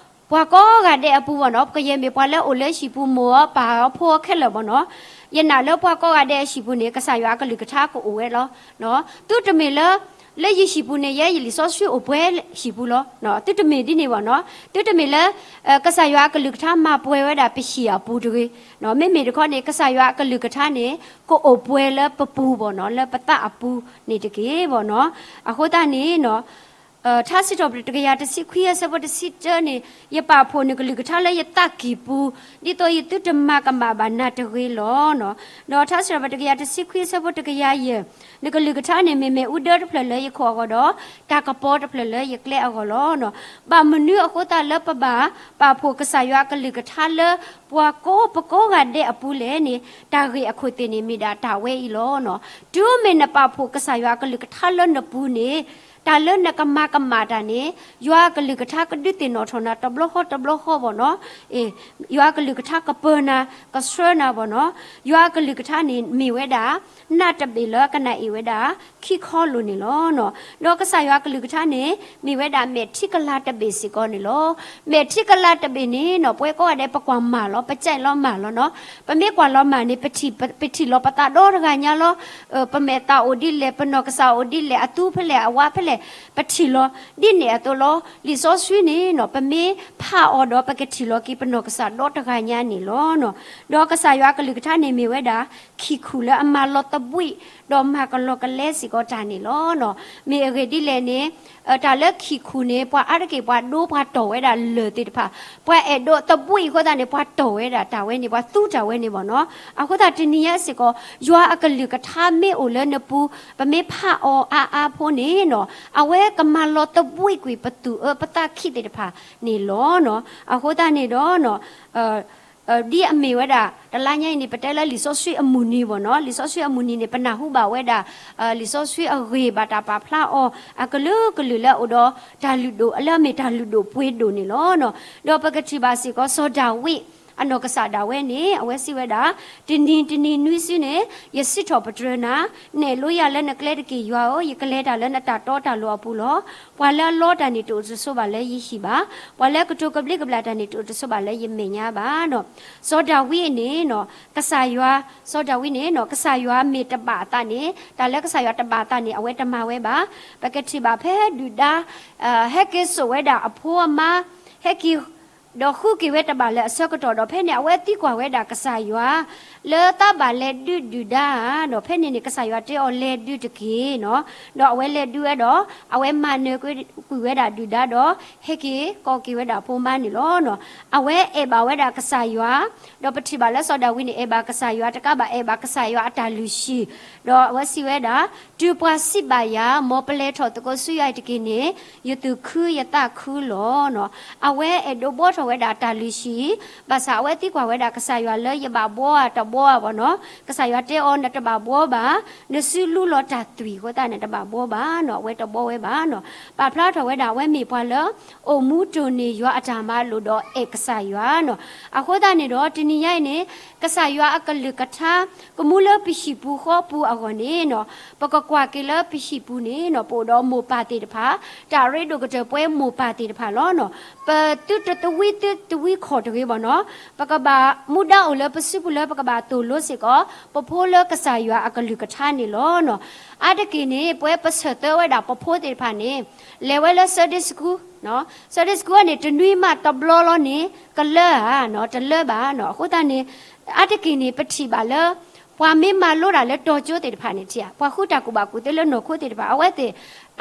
ပှၤကိးဂၤဒဲးအပူၤဘၣ်နီၤ. ကယဲၢ်မ့ၢ်ပှၤလၢအအိၣ်လၢဟံၣ်ပူၤ မိၢ်အီၤပၢ်အီၤဖိအီၤခဲလၢာ်ဘၣ်နီၤ. ယနာ်လၢပှၤကိးဂၤဒဲးအဟံၣ်ပူၤန့ၣ် ကစၢ်ယွၤအကလုၢ်ကထါကအိၣ်ဝဲလီၤ. သုတမ့ၢ်လၢ လၢယဟံၣ်ပူၤန့ၣ် ယဲယလံာ်စီဆှံအိၣ်ပှဲၤဟံၣ်ပူၤလီၤ. သုတမ့ၢ်ဒ်န့ၣ်ဘၣ်နီၤ. သုတမ့ၢ်လၢ ကစၢ်ယွၤအကလုၢ်ကထါမၤပှဲၤဝဲဒၣ်ပဟံၣ်အပူၤတဂ့ၤ. မ့မ့ၢ်တခီန့ၣ် ကစၢ်ယွၤအကလုၢ်ကထါန့ၣ် ကအိၣ်ပှဲၤလၢပပူၤဘၣ်နီၤ, လၢပသးအပူၤန့ၣ်တက့ၢ်ဘၣ်နီၤ. အဃိသတးန့ၣ် ထါစံးထီၣ်ပတြၢၤတကယၤတဆံခွံအဆၢဖိတဆံတၢန့ၣ် ယပာ်ဖှိၣ်နကလုၢ်ကထါလၢယသးကံၢ်ပူၤ, ဒ်သိးယသုတမၤကမၣ်ဘၣ်နၤတဂ့ၤလီၤ. ဒီးထါစံးထီၣ်ပတြၢၤတကယၤတဆံခွံအဆၢဖိတကယၤယဲၢ်, နကလုၢ်ကထါန့ၣ် မ့ၢ်မ့ၣ်အူဒၢတဖျၢၣ်လၢယခိၣ်အဂီၢ်ဒီး တၢ်ကပီၤတဖျၢၣ်လၢယကျဲအဂီၢ်လီၤ. ဘၣ်မနုၤအဃိသတးလၢပဘၣ်ပာ်ဖှိၣ်ကစၢ်ယွၤအကလုၢ်ကထါလၢ ပှၤကိးပကိးဂၤဒဲးအပူၤလဲၣ်န့ၣ် တၢ်ဂ့ၢ်အခိၣ်သ့ၣ်န့ၣ် မ့ၢ်ဒၣ်တၢ်ဝဲအံၤလီၤ. တုၤမ့ၢ်နပာ်ဖှိၣ်ကစၢ်ယွၤအကလုၢ်ကထါလၢနပူၤန့ၣ် တၢ်လၢနကမၤကမၣ်တၢ်န့ၣ် ယွၤအကလုၢ်ကထါကဒုးသ့ၣ်နီၣ်ထီၣ်နၤတဘျီဃီတဘျီဃီဘၣ်နီၤ. ယွၤအကလုၢ်ကထါကပၢၤနၤ ကဆှၢနၤဘၣ်နီၤ. ယွၤအကလုၢ်ကထါန့ၣ်မ့ၢ်ဝဲဒၣ် နးတဘ့ၣ်လၢကနၣ်အ့ၣ်ဝဲဒၣ် ခံခီလိာ်န့ၣ်လီၤ. ဒီးကစၢ်ယွၤအကလုၢ်ကထါန့ၣ် မ့ၢ်ဝဲဒၣ်မဲာ်ထံကလၤတဘ့ၣ်စ့ၢ်ကီးန့ၣ်လီၤ. မဲာ်ထံကလၤတဘ့ၣ်န့ၣ်နီၤ ပဝဲကိးဂၤဒဲး ပကွၢ်မၤလီၤ, ပကဲလီၤမၤလီၤနီၤ. ပမ့ၢ်ကွၢ်လီၤမၤန့ၣ် ပထံၣ်လီၤပသးဒီတဂၤညါလီၤ. ပမဲာ်သးအိၣ်ဒ်လဲၣ်, ပနီၢ်ကစၢ်အိၣ်ဒ်လဲၣ်, အသူဖဲလဲၣ်, အဝါဖဲလဲၣ်, ပထံၣ်လီၤ. ဒ်န့ၣ်အသိးလီၤ. လံာ်စီဆှံန့ၣ်နီၤ ပမ့ၢ်ဖးအီၤဒီး ပကထံၣ်လီၤက့ၤပနီၢ်ကစၢ်ဒီတဂၤညါန့ၣ်လီၤ. ဒီးကစၢ်ယွၤအကလုၢ်ကထါန့ၣ်မ့ၢ်ဝဲဒၣ် ခံၣ်ခူၣ်လၢအမၤလီၤသဘှံး ဒီးမၤကလီကလဲစ့ၢ်ကီးတၢ်န့ၣ်လီၤ. မ့ၢ်အဂ့ၢ်ဒ်လဲၣ်န့ၣ် တၢ်လၢခံၣ်ခူၣ်န့ၣ် ပှၤအါတက့ၢ်ပှၤဒိပှၤတီၢ်ဝဲဒၣ်လၢၢ်သ့ၣ်တဖၣ်, ပှၤအဲၣ်ဒိးသဘှံးအဃိသတးန့ၣ် ပှၤတီၢ်ဝဲဒၣ်တၢ်ဝဲန့ၣ်, ပှၤသူတၢ်ဝဲန့ၣ်ဘၣ်နီၤ. အဃိသတးတနံၤညါစ့ၢ်ကီး ယွၤအကလုၢ်ကထါမ့ၢ်အိၣ်လၢနပူၤ ပမ့ၢ်ဖးအီၤအါအါဖိန့ၣ်နီၤ အဝဲကမၤလီၤသဘှံးကွံာ်ပသူၣ်အၢပသးခံသ့ၣ်တဖၣ်န့ၣ်လီၤ. အဃိသတးန့ၣ်ဒီး ဒ်အမ့ၢ်ဝဲဒၣ် တလါညါအံၤန့ၣ် ပတဲလၢလံာ်စီဆှံအမုၢ်နံၤဘၣ်နီၤ. လံာ်စီဆှံအမုၢ်နံၤန့ၣ် ပနၢ်ဟူဘၣ်ဝဲဒၣ် လံာ်စီဆှံအဂ့ၢ်ဘၣ်တၢ်ပာ်ဖျါအီၤ အကလုာ်ကလုာ်လၢအအိၣ်ဒီးတၢ်လုၢ်ဒိၣ် လၢအမ့ၢ်တၢ်လုၢ်ဒိၣ်ပှ့ၤဒိၣ်န့ၣ်လီၤ. ဒီးပကထံၣ်ဘၣ်စ့ၢ်ကီး စီၤဒၤဝံး အနီၢ်ကစၢ်ဒၣ်ဝဲန့ၣ် အဝဲစံးဝဲဒၣ် တနံၤတနံၤနွံစုန့ၣ် ယစံးထီၣ်ပတြၢၤနၤ, နဲၣ်လိယၤလၢနကျဲတက့ၢ် ယွၤဧၢ, ယကလဲၤတၢ်လၢနတၢ်တီတၢ်လိၤအပူၤလီၤ. ပှၤလၢအလီတၢ်န့ၣ် တအိၣ်တဆိးဘၣ်လၢယဟံၣ်ဘၣ်, ပှၤလၢအကတိၤကဘျံးကဘျၣ်တၢ်န့ၣ် တအိၣ်တဆိးဘၣ်လၢယမဲာ်ညါဘၣ်နီၤ. စီၤဒၤဝံးန့ၣ်နီၤ ကစၢ်ယွၤ, စီၤဒၤဝံးန့ၣ်နီၤ ကစၢ်ယွၤမ့ၢ်တဘၣ်အသးန့ၣ် တၢ်လၢကစၢ်ယွၤတဘၣ်အသးန့ၣ် အဝဲတမၤဝဲဘၣ်. ပကထံၣ်ဘၣ်ဖဲဒုၣ်ဒါ ဟဲက့ၤစိာ်ဝဲဒၣ်အဖိအမါ, ဟဲက့ၤ ဒီးဃုက့ၤဝဲတဘၣ်လၢအဆၢကတီၢ်ဒီး ဖဲန့ၣ်အဝဲသံကွၢ်ဝဲဒၣ်ကစၢ်ယွၤ လၢတၢ်ဘၣ်လဲၤဒုးဒုၣ်ဒါဧါ, ဒီးဖဲန့ၣ်န့ၣ် ကစၢ်ယွၤတဲအီၤလဲၤဒုးတက့ၢ်နီၤ. ဒီးအဝဲလဲၤဒုးဝဲဒီး အဝဲမၤနၢၤကွံာ်ဝဲဒၣ်ဒုၣ်ဒါဒီး ဟဲက့ၤကိးက့ၤဝဲဒၣ်အဖိမါန့ၣ်လီၤ. အဝဲအဲၣ်ဘၣ်ဝဲဒၣ်ကစၢ်ယွၤ, ဒီးပထံၣ်ဘၣ်လၢစီၤဒၤဝံးန့ၣ် အဲၣ်ဘၣ်ကစၢ်ယွၤ တကးဘၣ်အဲၣ်ဘၣ်ကစၢ်ယွၤအတၢ်လုၢ်ဟံၣ်, ဒီးအဝဲစံးဝဲဒၣ်, တုၤပှၤစံးဘၣ်ယၤ မ်ပလဲၤထီၣ်သကိးဆူယွၤအံၤတက့ၢ်န့ၣ် ယသူၣ်ခုယသးခုလီၤ. အဝဲအဲၣ်ဒိးဘှီထီၣ်ဝဲဒၣ်တၢ်လုၢ်ဟံၣ်, ဘၣ်ဆၣ်အဝဲသံကွၢ်ဝဲဒၣ်ကစၢ်ယွၤလၢယဘၣ်ဘှီဧါတဘှီဧါဘၣ်နီၤ. ကစၢ်ယွၤတဲအီၤ နတဘၣ်ဘှီဘၣ်, နစုလူလီၤတၢ်သွံၣ်အဃိသတးန့ၣ် တဘၣ်ဘှီဘၣ်နီၤ, အဝဲတဘှီဝဲဘၣ်နီၤ. ပာ်ဖျါထီၣ်ဝဲဒၣ် အဝဲမ့ၢ်ပှၤလၢ အိၣ်မူတိၢ်န့ၢ်ယွၤအတၢ်မၤလိာ်ဒီးအဲၣ်ကစၢ်ယွၤနီၤ. အဃိသတးန့ၣ်ဒီး တနံၤညါအံၤန့ၣ် ကစၢ်ယွၤအကလုၢ်ကထါ ကမူလၢပဟံၣ်ပူၤဃီပူၤအဂီၢ်န့ၣ်နီၤ, ပကကွၢ်က့ၤလၢပဟံၣ်ပူၤန့ၣ်နီၤ, ပအိၣ်ဒီးမိၢ်ပၢ်သ့ၣ်တဖၣ်, တၢ်ရ့ဒိၣ်ကတၢၢ်ပဝဲမိၢ်ပၢ်သ့ၣ်တဖၣ်လီၤနီၤ. ပသုတသဝံသုတဝံခီၣ်တဂ့ၤဘၣ်နီၤ, ပကဘၣ်မူဒါအိၣ်လၢပစုပူၤလၢပကဘၣ်သိၣ်လိစ့ၢ်ကီး ပဖိလၢကစၢ်ယွၤအကလုၢ်ကထါန့ၣ်လီၤနီၤ. အါတက့ၢ်န့ၣ် ပဝဲပဆၢၣ်သၢဝဲဒၣ်ပဖိသ့ၣ်တဖၣ်န့ၣ် လဲၤဝဲလၢ Sunday School, Sunday School န့ၣ် တနွံမးတဘျီလီၤန့ၣ် ကလၢဧါ, တလၢဘၣ်နီၤ. အဃိသတးန့ၣ် အါတက့ၢ်န့ၣ် ပထံၣ်ဘၣ်လၢ ပှၤမ့ၢ်မၤလိတၢ်လၢတီၤကၠိသ့ၣ်တဖၣ်န့ၣ် ထံၣ်ဧါ, ပှၤဃုတၢ်ကူၣ်ဘၣ်ကူၣ်သ့လၢနီၢ်ခိသ့ၣ်တဖၣ် အဝဲသ့ၣ်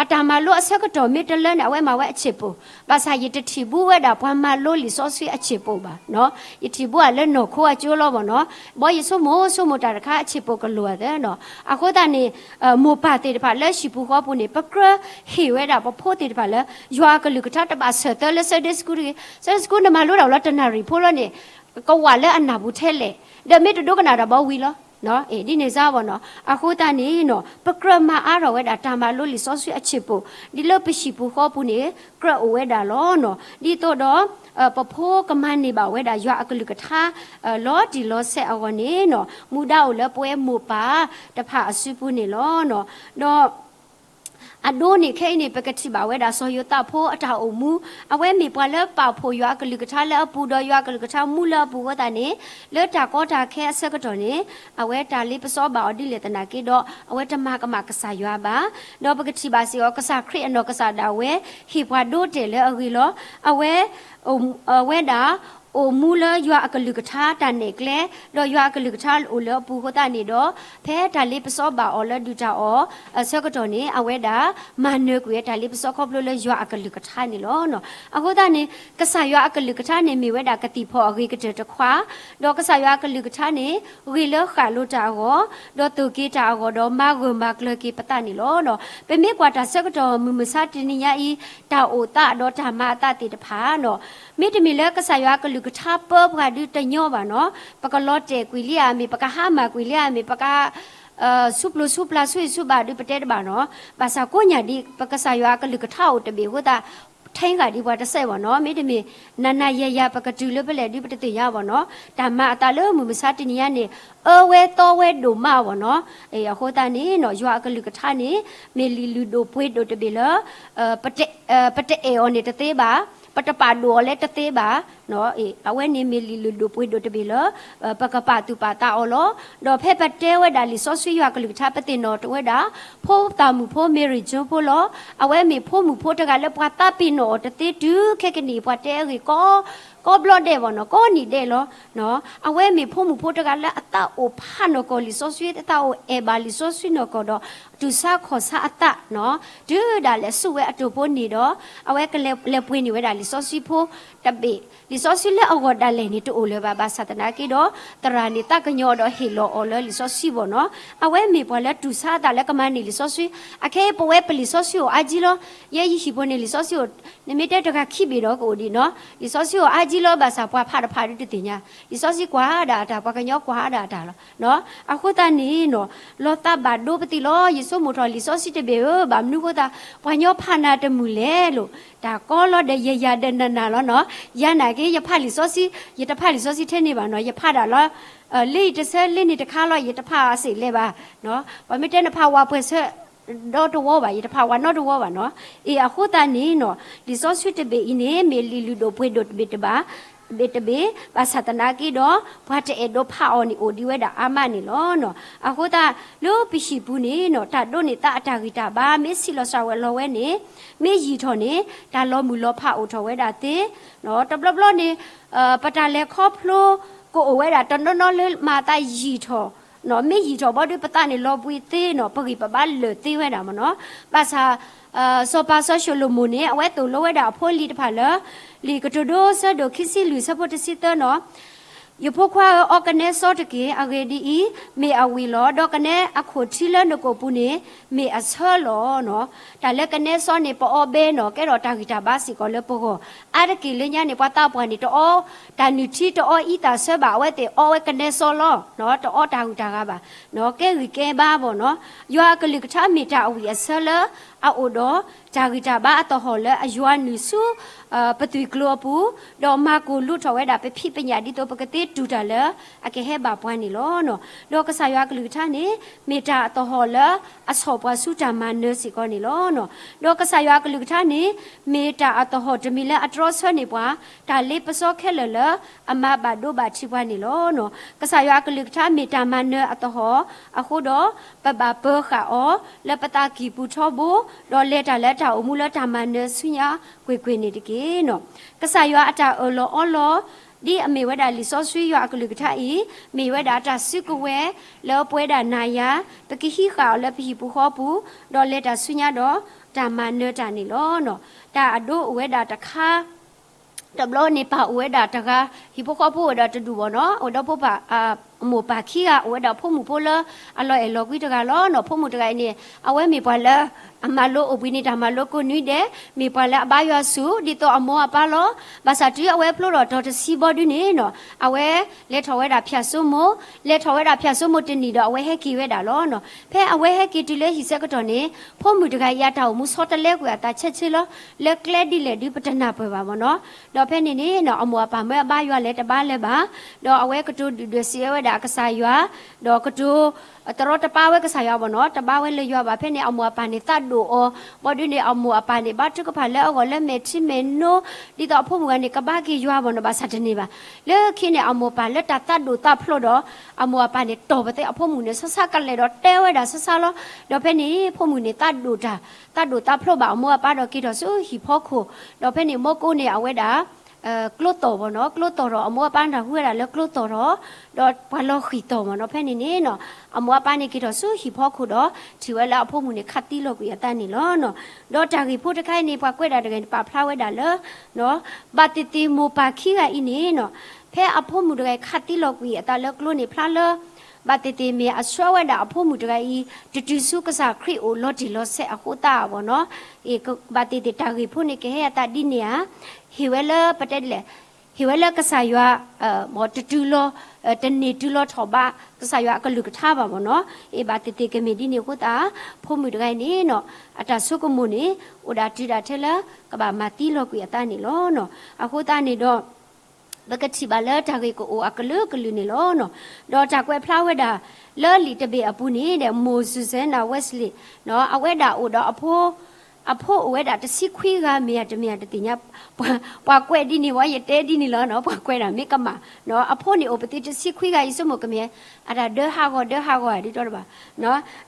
အတၢ်မၤလိအဆၢကတီၢ်မ့ၢ်တလၢန့ၣ် အဝဲမၤဝဲအဆံးပိၢ်, ဘၣ်ဆၣ်ယတထံၣ်ဘူးဝဲဒၣ် ပှၤမၤလိလံာ်စီဆှံအဆံးပိၢ်ဘၣ်နီၤ. ယထံၣ်ဘူးဧါလၢနီၢ်ခိအကၠိလီၤဘၣ်နီၤ. ဘီယဆိကမိၣ် ဆိကမိၣ်တၢ်တခါ အဆံးပိၢ်ကလိာ်ဧါသၢနီၤ. အဃိသတးန့ၣ် မိၢ်ပၢ်သ့ၣ်တဖၣ်လၢဟံၣ်ပူၤဃီပူၤန့ၣ် ပကြၢးဟ့ၣ်ဝဲဒၣ်ပဖိသ့ၣ်တဖၣ်လၢ ယွၤအကလုၢ်ကထါ တဘၣ်ဆၢၣ်သၢလၢ Sunday School တဂ့ၤ, Sunday School နမၤလိတၢ်လီၤတနၣ်ရံၣ်ဖိလီၤန့ၣ် ကဝးလၢအနၢ်ပူၤထဲလဲၣ်, ဒီးမ့ၢ်တဒိကနၣ်တၢ်ဘီဝံၤလီၤ. ဒ်န့ၣ်စါဘၣ်နီၤ. အဃိသတးန့ၣ်နီၤ ပကြၢးမၤအါထီၣ်ဝဲဒၣ်တၢ်မၤလိလံာ်စီဆှံအဆံးပိၢ် ဒ်လၢပဟံၣ်ပူၤဃီပူၤန့ၣ် ကြၢးအိၣ်ဝဲဒၣ်လီၤနီၤ. ဒ်သိးဒီး ပဖိကမၤန့ၢ်ဘၣ်ဝဲဒၣ်ယွၤအကလုၢ်ကထါ လီၤတံၢ်လီၤဆဲးအဂီၢ်န့ၣ်နီၤ မူဒါအိၣ်လၢပဝဲမိၢ်ပၢ်တဖၣ်အစုပူၤန့ၣ်လီၤနီၤ. ဒီး အဒိန့ၣ်ခဲအံၤန့ၣ် ပကထံၣ်ဘၣ်ဝဲဒၣ်စီၤယိၤသးဖိအတၢ်အိၣ်မူ, အဝဲမ့ၢ်ပှၤလၢပာ်ဖှိၣ်ယွၤအကလုၢ်ကထါလၢအပူၤ ဒီးယွၤအကလုၢ်ကထါမူလၢအပူၤအဃိသတးန့ၣ် လၢတၢ်ကီတၢ်ခဲအဆၢကတီၢ်န့ၣ် အဝဲတၢ်လ့ပစီဘၣ်အီၤဒ်လဲၣ်သနာ်က့ဒီး အဝဲတမၤကမၣ်ကစၢ်ယွၤဘၣ်. ဒီးပကထံၣ်ဘၣ်စ့ၢ်ကီး ကစၢ်ခရံာ်အနီၢ်ကစၢ်ဒၣ်ဝဲ ဟ့ၣ်ပှၤဒိတဲာ်လၢအဂ့ၢ်လီၤ. အဝဲ အဝဲဒၣ် အိၣ်မူလၢယွၤအကလုၢ်ကထါတၢ်နဲၣ်ကျဲ, ဒီးယွၤအကလုၢ်ကထါအိၣ်လၢအပူၤအဃိသတးန့ၣ်ဒီး ဖဲတၢ်လ့ပစီဘၣ်အီၤလၢဒုၣ်တၢ်အီၣ်အဆၢကတီၢ်န့ၣ် အဝဲဒၣ်မၤနၢၤကွံာ်ဝဲတၢ်လ့ပစီခီဖျိလၢယွၤအကလုၢ်ကထါန့ၣ်လီၤ. အဃိသတးန့ၣ် ကစၢ်ယွၤအကလုၢ်ကထါန့ၣ် မ့ၢ်ဝဲဒၣ်ကသံၣ်ဖီၣ်အဂ့ၤကတၢၢ်တခွါ, ဒီးကစၢ်ယွၤအကလုၢ်ကထါန့ၣ် ဂ့ၤလၢဃၣ်လိတၢ်အဂီၢ်, ဒီးသိၣ်က့ၤတၢ်အဂီၢ်, ဒီးမၤဂၢၢ်မၤကျၢၤက့ၤပသးန့ၣ်လီၤ. ပမ့ၢ်ကွၢ်တၢ်ဆၢကတီၢ်မုၢ်မဆါတနံၤညါအံၤ တၢ်အိၣ်သးဒီးတၢ်မၤအသးသ့ၣ်တဖၣ်နီၤ မ့တမ့ၢ်လၢကစၢ်ယွၤအကလုၢ်ကထါပၢပှၤဒုးတညီဘၣ်နီၤ, ပကလီၤတဲာ်ကွံာ်လံဧါမ့ၢ် ပကဟါမၢ်ကွံာ်လံဧါမ့ၢ် ပက ဆူပျိဆူပျၢ်ဆူအံၤဆူဘၣ်ဒုးပတဲတဘၣ်နီၤ, ဘၣ်ဆၣ်ကိးညၣ်ဒံး ပကစၢ်ယွၤအကလုၢ်ကထါအိၣ်တဘ့ၣ်အဃိသတး ထဲဂၤဒံးပှၤတစဲးဘၣ်နီၤ, မ့တမ့ၢ် နၤနၤယၤယၤပကတုၤလၢဖဲလဲၣ်ဒုးပတသ့ၣ်ညါဘၣ်နီၤ, တၢ်မၤအသးလၢမုၢ်မဆါတနံၤညါန့ၣ် အၢဝဲသီဝဲဒိၣ်မးဘၣ်နီၤ, အဃိသတးန့ၣ်နီၤ ယွၤအကလုၢ်ကထါန့ၣ် မ့ၢ်လံာ်လုၢ်ဒိၣ်ပှ့ၤဒိၣ်တဘ့ၣ်လၢ ပတအဲၣ်အီၤန့ၣ်တသ့ဘၣ်, ပတပာ်ဒိၣ်အီၤလၢတသ့ဘၣ်, အဝဲန့ၣ်မ့ၢ်လံာ်လုၢ်ဒိၣ်ပှ့ၤဒိၣ်တဘ့ၣ်လၢ ပကပာ်သူၣ်ပာ်သးအီၤလီၤ. ဒီးဖဲပတဲဝဲဒၣ်လံာ်စီဆှံယွၤကလုၢ်ကထါ ပသ့ၣ်နီၣ်ထီၣ်ဝဲဒၣ် ဖိသၣ်မုၣ်ဖိ Mary Jones ဖိလီၤ. အဝဲမ့ၢ်ဖိမုၣ်ဖိတဂၤလၢပှၤသးပ့ၤနီၣ်အီၤတသ့တုၤခဲကနံၣ်အံၤ ပှၤတဲအဂ့ၢ် ကိးဘျီဒဲးဘၣ်နီၤ, ကိးနံၣ်ဒဲးလီၤ. အဝဲမ့ၢ်ဖိမုၣ်ဖိတဂၤလၢအသးအိၣ်ဖးနီၢ်ကီၢ်လံာ်စီဆှံ, သးအိၣ်အဲၣ်ဘၣ်လံာ်စီဆှံနီၢ်ကီၢ်ဒီး တူၢ်ဆါခီၣ်ဆါအသးနီၤ, တုၤဒၣ်လဲာ်ဆူၣ်ဝဲအတိာ်ဖိန့ၣ်ဒီး အဝဲကလဲၤပှ့ၤန့ၢ်ဝဲဒၣ်လံာ်စီဆှံဖိတဘ့ၣ်, လံာ်စီဆှံလၢအဂီၢ်ဒၣ်လဲာ်န့ၣ်တအိၣ်လၢၤဘၣ်, ဘၣ်ဆၣ်သနာ်က့ဒီး သရၣ်န့ၣ်သးကညီၤဒီးဟ့ၣ်လီၤအီၤလၢလံာ်စီဆှံဘၣ်နီၤ, အဝဲမ့ၢ်ပှၤလၢတူၢ်ဆါအသးလၢကမၤန့ၢ်လံာ်စီဆှံ, အခဲအံၤပဝဲပလံာ်စီဆှံအိၣ်အါကံလီၤ, ယဲယဟံၣ်ဖိန့ၣ်လံာ်စီဆှံအိၣ်, နမ့ၢ်တဲတဂၤခံဘ့ၣ်ဒီးကအိၣ်ဒံးနီၤ, လံာ်စီဆှံအိၣ်အါကံလီၤ, ဘၣ်ဆၣ်ပှၤဖးတဖးဒုးတသ့ၣ်ညါ, လံာ်စီဆှံကွၢ်ဒၣ်အတၢ်, ပှၤကညီကွၢ်ဒၣ်အတၢ်လီၤ. အဃိသတးန့ၣ်နီၤ, လီၤသးဘၣ်ဒိပသံးလီၤ, ယဆိကမိၣ်ထီၣ်လံာ်စီဆှံတဘ့ၣ်ဧၢ, ဘၣ်မနုၤဃိသတး ပှၤညီဖးနၤတမုာ်လဲၣ်လိၤ, တၢ်ကီလီၤဒီးယယၤဒီးနၤနၤလီၤနီၤ, ယၤနာ်က့ ယဖးလံာ်စီဆှံ, ယတဖးလံာ်စီဆှံထဲန့ၣ်ဘၣ်နီၤ, ယဖးဒၣ်လီၤ, လၢယတဆၢလၢန့ၣ်တခါလီၤ, ယတဖးအစ့ၣ်လဲၤဘၣ်, ပှၤမ့ၢ်တဲနဖးဝၤပှဲၤဆၢ ဒီတဝီဘၣ်, ယတဖးဝၤနီတဝီဘၣ်နီၤ, အ့ၣ် အဃိသတးန့ၣ်နီၤ, လံာ်စီဆှံတဘ့ၣ်အံၤန့ၣ် မ့ၢ်လံာ်လုၢ်ဒိၣ်ပှ့ၤဒိၣ်တဘ့ၣ်တဘၣ် တဘ့ၣ်တဘ့ၣ် ဘၣ်ဆၣ်သနာ်က့ဒီး ပှၤတအဲၣ်ဒိးဖးအီၤန့ၣ် အိၣ်ဒံးဝဲဒၣ်အါမးန့ၣ်လီၤ. အဃိသတး လၢပဟံၣ်ပူၤန့ၣ်နီၤ တၢ်ဒိးန့ၢ်သးအတၢ်ဂံၢ်တၢ်ဘါ မ့ၢ်ဆံးလီၤစှၤဝဲလီၤဝဲန့ၣ် မ့ၢ်ယံာ်ထီၣ်န့ၣ် တၢ်လီၤမုၢ်လီၤဖးအိၣ်ထီၣ်ဝဲဒၣ်သ့, တဘျီဘျီန့ၣ် ပတၢ်လဲၤခီဖျိ ကအိၣ်ဝဲဒၣ်တနီၤနီၤလၢမၤအသးယံာ်ထီၣ် မ့ၢ်ယံာ်ထီၣ်ဘီဒုး ပသးန့ၣ်လီၤဘှံးသ့နီၤ ပဂံၢ်ပဘါလၢာ်သ့ဝဲဒၣ်မ့ၢ်နီၤ. ဘၣ်ဆၣ် စီၤပၤစီၤၡလိၤမိၣ်န့ၣ် အဝဲသိၣ်လိဝဲဒၣ်အဖိအလံၤတဖၣ်လၢ လံာ်ကတိၤဒိဆၢဒိၣ်ခံဆံလွံၢ်ဆၢဖိတဆံသၢနီၤ ယဖိခွါဧၢ, အီကနဲစီတက့ၢ်. အဂ့ၢ်ဒ်အံၤ, မ့ၢ်အဝံၣ်လီၤ. ဒီးကနဲအခိၣ်ထံလၢနကိာ်ပူၤန့ၣ် မ့ၢ်အဆၢလီၤနီၤ. တၢ်လၢကနဲစီန့ၣ် ပအီဘဲနီၤ ကဲထီၣ်တၢ်ဂံၢ်တၢ်ဘါစ့ၢ်ကီးလၢပဂီၢ်. အါတက့ၢ်လၢညါန့ၣ် ပှၤသးပှၢ်န့ၣ် တအီတၢ်နုၢ်ထံ တအီအံသၣ်ဆၢဘၣ်, အဝဲသ့ၣ်အီဝဲကနဲစီလီၤ. တအီတၢ်ဂံၢ်တၢ်ဘါဘၣ်, ကဲဂံၢ်ကဲဘါဘၣ်နီၤ. ယွၤအကလုၢ်ကထါမ့ၢ်တၢ်အဝံၣ်အဆၢလၢ အအိၣ်ဒီးတၢ်ဂံၢ်တၢ်ဘါအသဟီၣ်လၢအယွၤနုာ်ဆူ ပသွံၣ်ကျိၤအပူၤ, ဒီးမၤကိၢ်လူးထီၣ်ဝဲဒၣ်ပဖံးပညၣ် ဒ်သိးပကသ့တူၢ်တၢ်လၢအကဟဲဘၣ်ပှၤန့ၣ်လီၤ. ဒီးကစၢ်ယွၤအကလုၢ်ကထါန့ၣ် မ့ၢ်တၢ်အသဟီၣ်လၢအဆီၣ်ပှၤဆူတၢ်မၤနၢၤစ့ၢ်ကီးန့ၣ်လီၤ. ဒီးကစၢ်ယွၤအကလုၢ်ကထါန့ၣ် မ့ၢ်တၢ်အသဟီၣ်တမံၤလၢအတြီဆၢန့ၢ်ပှၤ တၢ်လ့ပစီခဲလၢာ်လၢအမၤဘၣ်ဒိဘၣ်ထံးပှၤန့ၣ်လီၤ. ကစၢ်ယွၤအကလုၢ်ကထါမ့ၢ်တၢ်မၤနၢၤအသဟီၣ်အဃိဒီး ပဘၣ်ပၢဃာ်အီၤလၢပသးကံၢ်ပူၤထီဘိ, ဒီးလဲၤတၢ်လၢတၢ်အိၣ်မူလၢတၢ်မၤနၢၤဆူညါကွ့ၢ်ကွ့ၢ်န့ၣ်တက့ၢ်နီၤ. ကစၢ်ယွၤအတၢ်အၢၣ်လီၤအီလီၤ ဒ်အမ့ၢ်ဝဲဒၣ်လံာ်စီဆှံယွၤအကလုၢ်ကထါအံၤ မ့ၢ်ဝဲဒၣ်တၢ်စုကဝဲၤလၢပဝဲဒၣ်နၤယၤ ပကဟံးဃာ်အီၤလၢပဟံၣ်ပူၤဃီပူၤ, ဒီးလဲၤတၢ်ဆူညါဒီးတၢ်မၤနၢၤတၢ်န့ၣ်လီၤ. တၢ်အဒိအိၣ်ဝဲဒၣ်တခါ တဘျီန့ၣ် ပၢ်အိၣ်ဝဲဒၣ်တဂၤ, ဟံၣ်ဖိဃီဖိအိၣ်ဒီးတဒူၣ်ဘၣ်နီၤ, အိၣ်ဒီးဖိပၢ် အမိၢ်ပၢ်ခံဂၤ, အိၣ်ဝဲဒၣ်ဖိမုၣ်ဖိလၢအလီၤအဲၣ်လီၤကွံတဂၤလီၤနီၤ. ဖိမုၣ်တဂၤအံၤန့ၣ် အဝဲမ့ၢ်ပှၤလၢအမၤလိအိၣ်ဘှံးနံၤတၢ်မၤလိကိးနွံဒဲး, မ့ၢ်ပှၤလၢအဘါယွၤဆူၣ် ဒ်သိးအမိၢ်အပၢ်လီၤ. ဘၣ်ဆၣ်တုၤအဝဲဖျိထီၣ်တီၤတဆံဘီဒုန့ၣ်နီၤ, အဝဲလဲၤထီၣ်ဝဲဒၣ်ဖၠၣ်စိမိၤ, လဲၤထီၣ်ဝဲဒၣ်ဖၠၣ်စိမိၤတနံၣ်ဒီး အဝဲဟဲက့ၤဝဲဒၣ်လီၤနီၤ. ဖဲအဝဲဟဲက့ၤတုၤလၢဟံၣ်ဆၢကတီၢ်န့ၣ် ဖိမုၣ်တဂၤအံၤအတၢ်အိၣ်မူဆီတလဲကွံာ်အသးဆၢဆၢလီၤ. လၢကျဲဒ်လဲၣ်ဒုးပတနၢ်ပၢၢ်ဘၣ်မ့ၢ်နီၤ. ဒီးဖဲန့ၣ်န့ၣ်နီၤ အမိၢ်အပၢ်မၢအဘါယွၤလဲၣ်တဘါလၢၤဘၣ်, ဒီးအဝဲကတိၤဒုၣ်ဒွဲၣ်စံးဝဲဒၣ်အကစၢ်ယွၤ, ဒီးကတိၤ တရီတပါဝဲကစၢ်ယွၤဘၣ်နီၤ, တဘါဝဲလၢယွၤဘၣ်. ဖဲန့ၣ်အမိၢ်အပၢ်န့ၣ်သးဒိၣ်အီၤ, ဘီဒုန့ၣ် အမိၢ်အပၢ်န့ၣ် ဘါထုကဖၣ်လၢအဂီၢ်လၢမဲာ်ထံမဲာ်နိ, ဒ်သိးအဖိမုၣ်ဂၤန့ၣ် ကဘါက့ၤယွၤဘၣ်နီၤ, ဘၣ်ဆၣ်တန့ၢ်ဘၣ်. လၢခံန့ၣ် အမိၢ်အပၢ်လၢတၢ်သးဒိၣ်သးဖျိးဒီး အမိၢ်အပၢ်န့ၣ် တီၢ်ပသဲအဖိမုၣ်န့ၣ် ဆါဆါကလဲာ်ဒီးတဲဝဲဒၣ်ဆါဆါလီၤ. ဒီးဖဲန့ၣ် ဖိမုၣ်န့ၣ် သးဒိၣ်တၢ်, သးဒိၣ်သးဖျိးဘၣ်အမိၢ်အပၢ်ဒီးက့ၤထီၣ်ဆူဟံၣ်ဖီခိၣ်, ဒီးဖဲန့ၣ် မိၢ်ကိန့ၣ် အဝဲဒၣ် ကျိသီၣ်ဘၣ်နီၤ, ကျိသီၣ်ထီၣ် အမိၢ်အပၢ်တၢ်ဟူဝဲဒၣ်လၢကျိသီၣ်ထီၣ်, ဒီးပှၤလီၤဃံၢ်သီၣ်ဘၣ်နီၤ. ဖဲန့ၣ်န့ၣ်နီၤ အမိၢ်အပၢ်န့ၣ်က့ၤထီၣ်ဆူဟံၣ်ဖီခိၣ်ဒီး ထံၣ်ဝဲလၢအဖိမုၣ်န့ၣ် ခးသံလီၤကွံာ်အသးန့ၣ်လီၤနီၤ. ဒီးတၢ်ဂ့ၢ်ဖိတခါအံၤန့ၣ် ပှၤကွဲးဒၣ်တဂၤန့ၣ် ပာ်ဖျါဝဲဒၣ်လၢ ဘၣ်သ့ၣ်သ့ၣ်မိၢ်ပၢ်ခံဂၤအံၤန့ၣ်နီၤ, ဖဲအဖိမုၣ်တဂၤအံၤ ခးသံလီၤကွံာ်အသးလၢကျိန့ၣ်ဖျါလၢ ဘၣ်သ့ၣ်သ့ၣ်မ့ၢ်အဆှၢဝဲဒၣ်အဖိမုၣ်တဂၤအံၤ တတုၤဆူကစၢ်ခရံာ်အိၣ်လီၤတံၢ်လီၤဆဲးအဃိသတးဘၣ်နီၤ. ဘၣ်သ့ၣ်သ့ၣ်တၢ်ဂ့ၢ်ဖိန့ၣ်ကဟဲအသးဒ်န့ၣ်ဧါ, ဟ့ၣ်ဝဲလၢပတဲဒ်လဲၣ်, ဟ့ၣ်ဝဲလၢကစၢ်ယွၤ တတုၤလီၤ, တန့ၢ်တုၤလီၤထီၣ်ဘး ကစၢ်ယွၤအကလုၢ်ကထါဘၣ်မ့ၢ်နီၤ. အ့ ဘၣ်သ့ၣ်သ့ၣ်ကမ့ၢ်ဒ်န့ၣ်အဃိသတး ဖိမုၣ်တဂၤအံၤန့ၣ်နီၤ အတၢ်ဆိကမိၣ်န့ၣ် အိၣ်ဒၣ်တုၤဒၣ်ထဲလၢ ကဘၣ်မၤသံလီၤကွံာ်အသးန့ၣ်လီၤနီၤ. အဃိသတးန့ၣ်ဒီး ပကထံၣ်ဘၣ်လၢတၢ်ဂ့ၢ်ကအိၣ်အကလုာ်ကလုာ်န့ၣ်လီၤနီၤ. ဒီးတၢ်ကွဲးဖျါဝဲဒၣ် လၢလံာ်တဘ့ၣ်အပူၤန့ၣ်ဒီး မိၢ်စူစဲနၤဝဲစလံနီၤ အဝဲဒၣ်အိၣ်ဒီးအဖိ အဖိအိၣ်ဝဲဒၣ်တဆံခွံဂၤ မ့ၢ်ဧါတမ့ၢ်ဧါတသ့ၣ်ညါ, ပှၤကွဲးဒ်န့ၣ်ဝဲ ယတဲဒ်န့ၣ်လီၤနီၤ, ပှၤကွဲးဒၣ်မ့ၢ်ကမၣ်နီၤ. အဖိန့ၣ်အိၣ်ပသ့တဆံခွံဂၤ ယဆိကမိၣ်ကမ့ၢ် အတၢ်ဒၢဟးဂီၤဒၢဟးဂီၤဧါဒ်တီတဘၣ်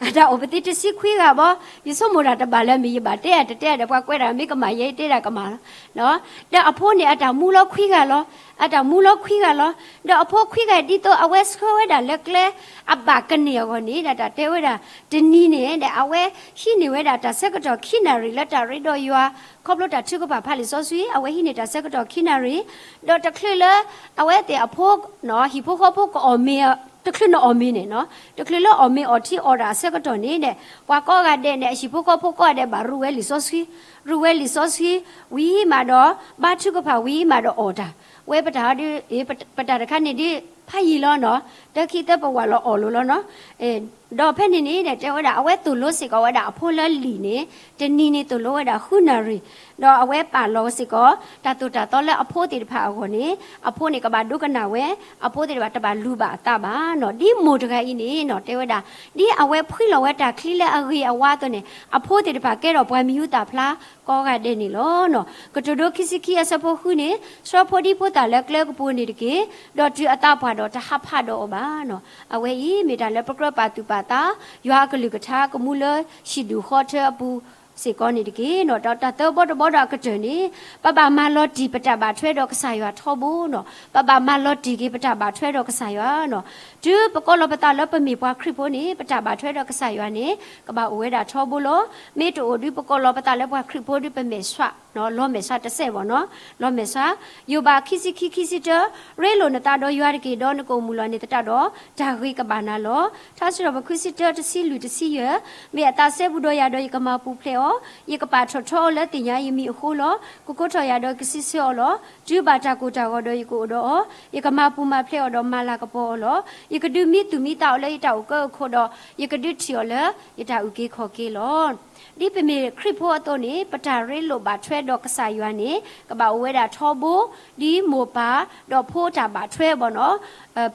အတၢ်အိၣ်ပသ့တဆံခွံဂၤဘၣ်, ယဆိကမိၣ်တၢ်တဘၣ်လၢမ့ၢ်ယဘၣ်တဲဧါတတဲဧါဒီး ပှၤကွဲးဒၣ်မ့ၢ်ကမၣ် ယဲယတဲဒၣ်ကမၣ်လီၤ. ဒီးအဖိန့ၣ် အတၢ်မူလီၤခွံဂၤလီၤ, အတၢ်မူလီၤခွံဂၤလီၤ. ဒီးအဖိခွံဂၤဒ်သိးအဝဲဆှၢဝဲဒၣ်လၢကျဲအဘၣ်ကန့ၢ်အဂီၢ်န့ၣ်ဒီး တၢ်တဲဝဲဒၣ် တနံၤန့ၣ်ဒီး အဝဲဟံးန့ၢ်ဝဲဒၣ်တၢ်ဆၢကတီၢ်ခံနၣ်ရံၣ်လၢတၢ်ရ့ဒီးယွၤ ခီဖျိတၢ်ထုကဖၣ်ဖးလံာ်စီဆှံ အဝဲဟံးန့ၢ်တၢ်ဆၢကတီၢ်ခံနၣ်ရံၣ်, ဒီးတချုးလၢ အဝဲသ့ၣ်အဖိ ဟံၣ်ဖိဃီဖိကအီၣ်မ့ၤ တချုးနအီၣ်မ့ၤန့ၣ်နီၤ, တချုးလၢအီၣ်မ့ၤအီၣ်ထံအီၣ်တၢ်အဆၢကတီၢ်န့ၣ်ဒီး ပှၤကိးဂၤဒဲးန့ၣ် အဟံၣ်ဖိဃီဖိကိးဂၤဒဲးဘၣ်ရူးဝဲလံာ်စီဆှံ, ရူးဝဲလံာ်စီဆှံ ဝံၤမးဒီး ဘါထုကဖၣ်ဝံၤမးဒီးအီၣ်တၢ်, ဝဲပတၢ်ဒ် ပတၢ်တခါန့ၣ်ဒ် ဖးယံာ်လီၤနီၤ, တခံသၢပဝဲလီၤအီၣ်လိာ်လီၤနီၤ, အဲ ဒီးဖဲန့ၣ်န့ၣ် တဲဝဲဒၣ် အဝဲသိၣ်လိစ့ၢ်ကီးဝဲဒၣ်အဖိလၢလံာ်န့ၣ် တနံၤန့ၣ်သိၣ်လိဝဲဒၣ်ဃုနၣ်ရံၣ်, ဒီးအဝဲပာ်လီၤစ့ၢ်ကီး တၢ်သိၣ်တၢ်သီလၢအဖိသ့ၣ်တဖၣ်အဂီၢ်န့ၣ် အဖိန့ၣ်ကဘၣ်ဒိကနၣ်ဝဲ, အဖိသ့ၣ်တဖၣ်တဘၣ်လူၤဘၣ်အသးဘၣ်နီၤ. ဒ်မိၢ်တဂၤအံၤန့ၣ်နီၤ တဲဝဲဒၣ် ဒ်အဝဲဖှံလီၤဝဲတၢ်ချံလၢအဂ့ၤအဝါအသိးန့ၣ် အဖိသ့ၣ်တဖၣ်ကဲထီၣ်ပှၤမံၤဟူသၣ်ဖျါကိးဂၤဒဲးန့ၣ်လီၤ. ကတိၤဒိ ခံဆံခံ အဆၢဖိဃုန့ၣ် ဆှၢဖိဒံဖိသၣ်လၢကျဲကပူၤန့ၣ်တက့ၢ်, ဒီးတုၤအသးပှၢ်ဒီးတဟးဖးဒီးအီၤဘၣ်နီၤ. အဝဲအံၤမ့ၢ်တၢ်လၢပကြၢးပာ်သူၣ်ပာ်သး ယွၤအကလုၢ်ကထါကမူလၢဟံၣ်ဒူၣ်ဃီထၢအပူၤစ့ၢ်ကီးန့ၣ်တက့ၢ်နီၤ. ဒီးတၢ်သၢဘီတဘီဒီးအကတၢၢ်န့ၣ် ပဘၣ်မၤလီၤတံၢ်ပတၢ်ဘၣ်ထွဲဒီးကစၢ်ယွၤထီဘိနီၤ. ပဘၣ်မၤလီၤတံၢ်က့ၤပတၢ်ဘၣ်ထွဲဒီးကစၢ်ယွၤနီၤ. တုၤပကိးလီၤပသးလၢပမ့ၢ်ပှၤခရံာ်ဖိန့ၣ် ပတၢ်ဘၣ်ထွဲဒီးကစၢ်ယွၤန့ၣ် ကဘၣ်အိၣ်ဝဲဒၣ်ထီဘိလီၤ. မ့ၢ်တအိၣ်ဒုးပကိးလီၤပသးလၢပှၤခရံာ်ဖိဒုး ပမဲာ်ဆှး လီၤမဲာ်ဆှးတစဲးဘၣ်နီၤ. လီၤမဲာ်ဆှး ယိၤဘး ခံဆံခံ ခံဆံတၢ, ရ့လိာ်နသးဒီးယွၤတက့ၢ်, ဒီးနကအိၣ်မုာ်လီၤန့ၣ်သတးဒီး တၢ်ဂ့ၤကဘၣ်နၤလီၤ. ထါစံးထီၣ်ပတြၢၤ ခွံဆံတၢ တဆံလွံၢ် တဆံယဲၢ်, မ့ၢ်အသးစဲဘူးဒီးယၤဒီး ယကမၤပူၤဖျဲးအီၤ, ယကပာ်ထီၣ်ထီအီၤလၢသ့ၣ်ညါ, ယမံၤအဃိလီၤ. ကကိးထီၣ်ယၤဒီးကစံးဆၢအီၤလီၤ. တုၤဘၣ်တၢ်ကိၢ်တၢ်ဂီၤဒီးယကအိၣ်ဒီးအီၤ, ယကမၤပူၤမၤဖျဲးအီၤဒီးမၤလၤကပီၤအီၤလီၤ. ယကဒုးမံသူၣ်မံသးအီၤလၢယတၢ်အိၣ်ကၢအိၣ်ခိးဒီး ယကဒုးထံၣ်အီၤလၢယတၢ်အုၣ်က့ၤခီၣ်က့ၤလီၤ. ဒ်ပမ့ၢ်ခရံာ်ဖိအသိးန့ၣ် ပတၢ်ရ့လိာ်ဘၣ်ထွဲဒီးကစၢ်ယွၤန့ၣ် ကဘၣ်အိၣ်ဝဲဒၣ်ထီဘိ, ဒ်မိၢ်ပၢ်ဒီးဖိတၢ်ဘၣ်ထွဲဘၣ်နီၤ.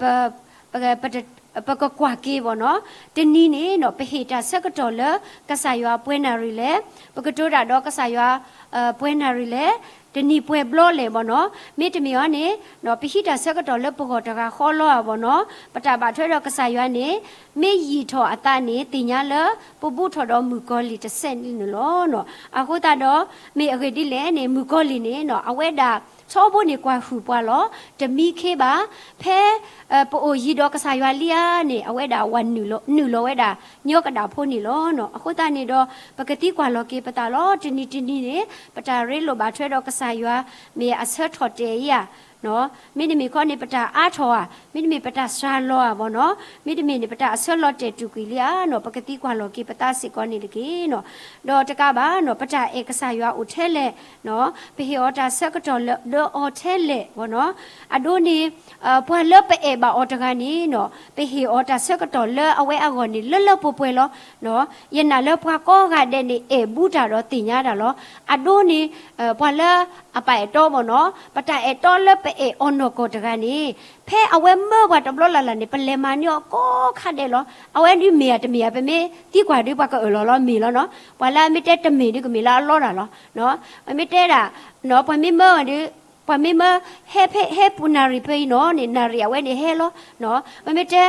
ပ ပ ပကကွၢ်က့ၤဘၣ်နီၤ. တနံၤန့ၣ်နီၤ ပဟ့ၣ်တၢ်ဆၢကတီၢ်လၢကစၢ်ယွၤပှဲၤနၣ်ရံၣ်လဲၣ်, ပကတိၤတၢ်ဒီးကစၢ်ယွၤ ပှဲၤနၣ်ရံၣ်လဲၣ်, တနံၤပှဲၤဘျီလဲၣ်ဘၣ်နီၤ. မ့တမ့ၢ်အီၤန့ၣ် ပဟံးတၢ်ဆၢကတီၢ်လၢပဂီၢ်တဂၤဃီလီၤဧါဘၣ်နီၤ. ပတၢ်ဘၣ်ထွဲဒီးကစၢ်ယွၤန့ၣ် မ့ၢ်ယံာ်ထီၣ်အသးန့ၣ် သ့ၣ်ညါလၢပဘူးထီၣ်ဒီးမုၣ်ကီၤလံၢ်တစဲးန့ၣ်လီၤ. အဃိသတးဒီး မ့ၢ်အဂ့ၢ်ဒ်လဲၣ်န့ၣ် မုၣ်ကီၤလံၢ်န့ၣ်နီၤ အဝဲဒၣ် ထီဘိန့ၣ်ကွၢ်ဟုၣ်ပှၤလီၤ. တမံခ့ဘၣ်. ဖဲ ပအိၣ်ယံၤဒီးကစၢ်ယွၤလံဧါန့ၣ် အဝဲဒၣ်ဝဲနုာ်လီၤဝဲဒၣ် ညီကဒၣ်ဖိန့ၣ်လီၤ. အဃိသတးန့ၣ်ဒီး ပကသံကွၢ်လီၤက့ၤပသးလီၤ. တနံၤတနံၤန့ၣ် ပတၢ်ရ့လိာ်ဘၣ်ထွဲဒီးကစၢ်ယွၤ မ့ၢ်အဆၢထီၣ်တဲာ်ဧါ မ့တမ့ၢ်ခီန့ၣ် ပတၢ်အါထီၣ်ဧါ, မ့တမ့ၢ်ပတၢ်စှၤလီၤဧါဘၣ်နီၤ, မ့တမ့ၢ်န့ၣ် ပတၢ်အဆၢလီၤတဲာ်တူၢ်ကွံာ်လံဧါနီၤ, ပကသံကွၢ်လီၤက့ၤပသးစ့ၢ်ကီးန့ၣ်တက့ၢ်နီၤ. ဒီးတကးဘၣ်နီၤ ပတၢ်အဲၣ်ကစၢ်ယွၤအိၣ်ထဲလဲၣ်နီၤ, ပဟ့ၣ်အီၤတၢ်ဆၢကတီၢ်လၢဒီးအီၤထဲလဲၣ်ဘၣ်နီၤ. အဒိန့ၣ် ပှၤလၢပအဲၣ်ဘၣ်အီၤတဂၤန့ၣ်နီၤ ပဟ့ၣ်အီၤတၢ်ဆၢကတီၢ်လၢအဝဲအဂီၢ်န့ၣ် လၢလၢပှဲၤပှဲၤလီၤ. ယနာ်လၢပှၤကိးဂၤဒဲးန့ၣ် အဲၣ်ဘူးတၢ်ဒီးသ့ၣ်ညါတၢ်လီၤ. အဒိန့ၣ် ပှၤလၢအပာ်အဲၣ်တီဘၣ်နီၤ, ပတၢ်အဲၣ်တီလၢပအဲၣ်အီၤနီၢ်ကီၢ်တဂၤန့ၣ် ဖဲအဝဲမၢပှၤတဘျီလၢ်လၢ်န့ၣ် ပလဲၤမၤန့ၢ်အီၤကိးခါဒဲးလီၤ. အဝဲဒုးမ့ၢ်ဧါတမ့ၢ်ဧါ ပမ့ၢ်သံကွၢ်ဒုး ပှၤကအၢၣ်လီၤလီၤ မ့ၢ်လီၤနီၤ. ပှၤလၢအမ့ၢ်တဲတမ့ၢ်ဒုးကမ့ၢ်လၢအလီတၢ်လီၤ. ပမ့ၢ်တဲဒၣ် ပှၤမ့ၢ်မၢဒုး ပှၤမ့ၢ်မၢ ဟဲဖဲ ဟဲပူၤနၣ်ရံၣ်ဖဲအံၤနီၤန့ၣ် နၣ်ရံၣ်အဝဲန့ၣ်ဟဲလီၤ. ပမ့ၢ်တဲ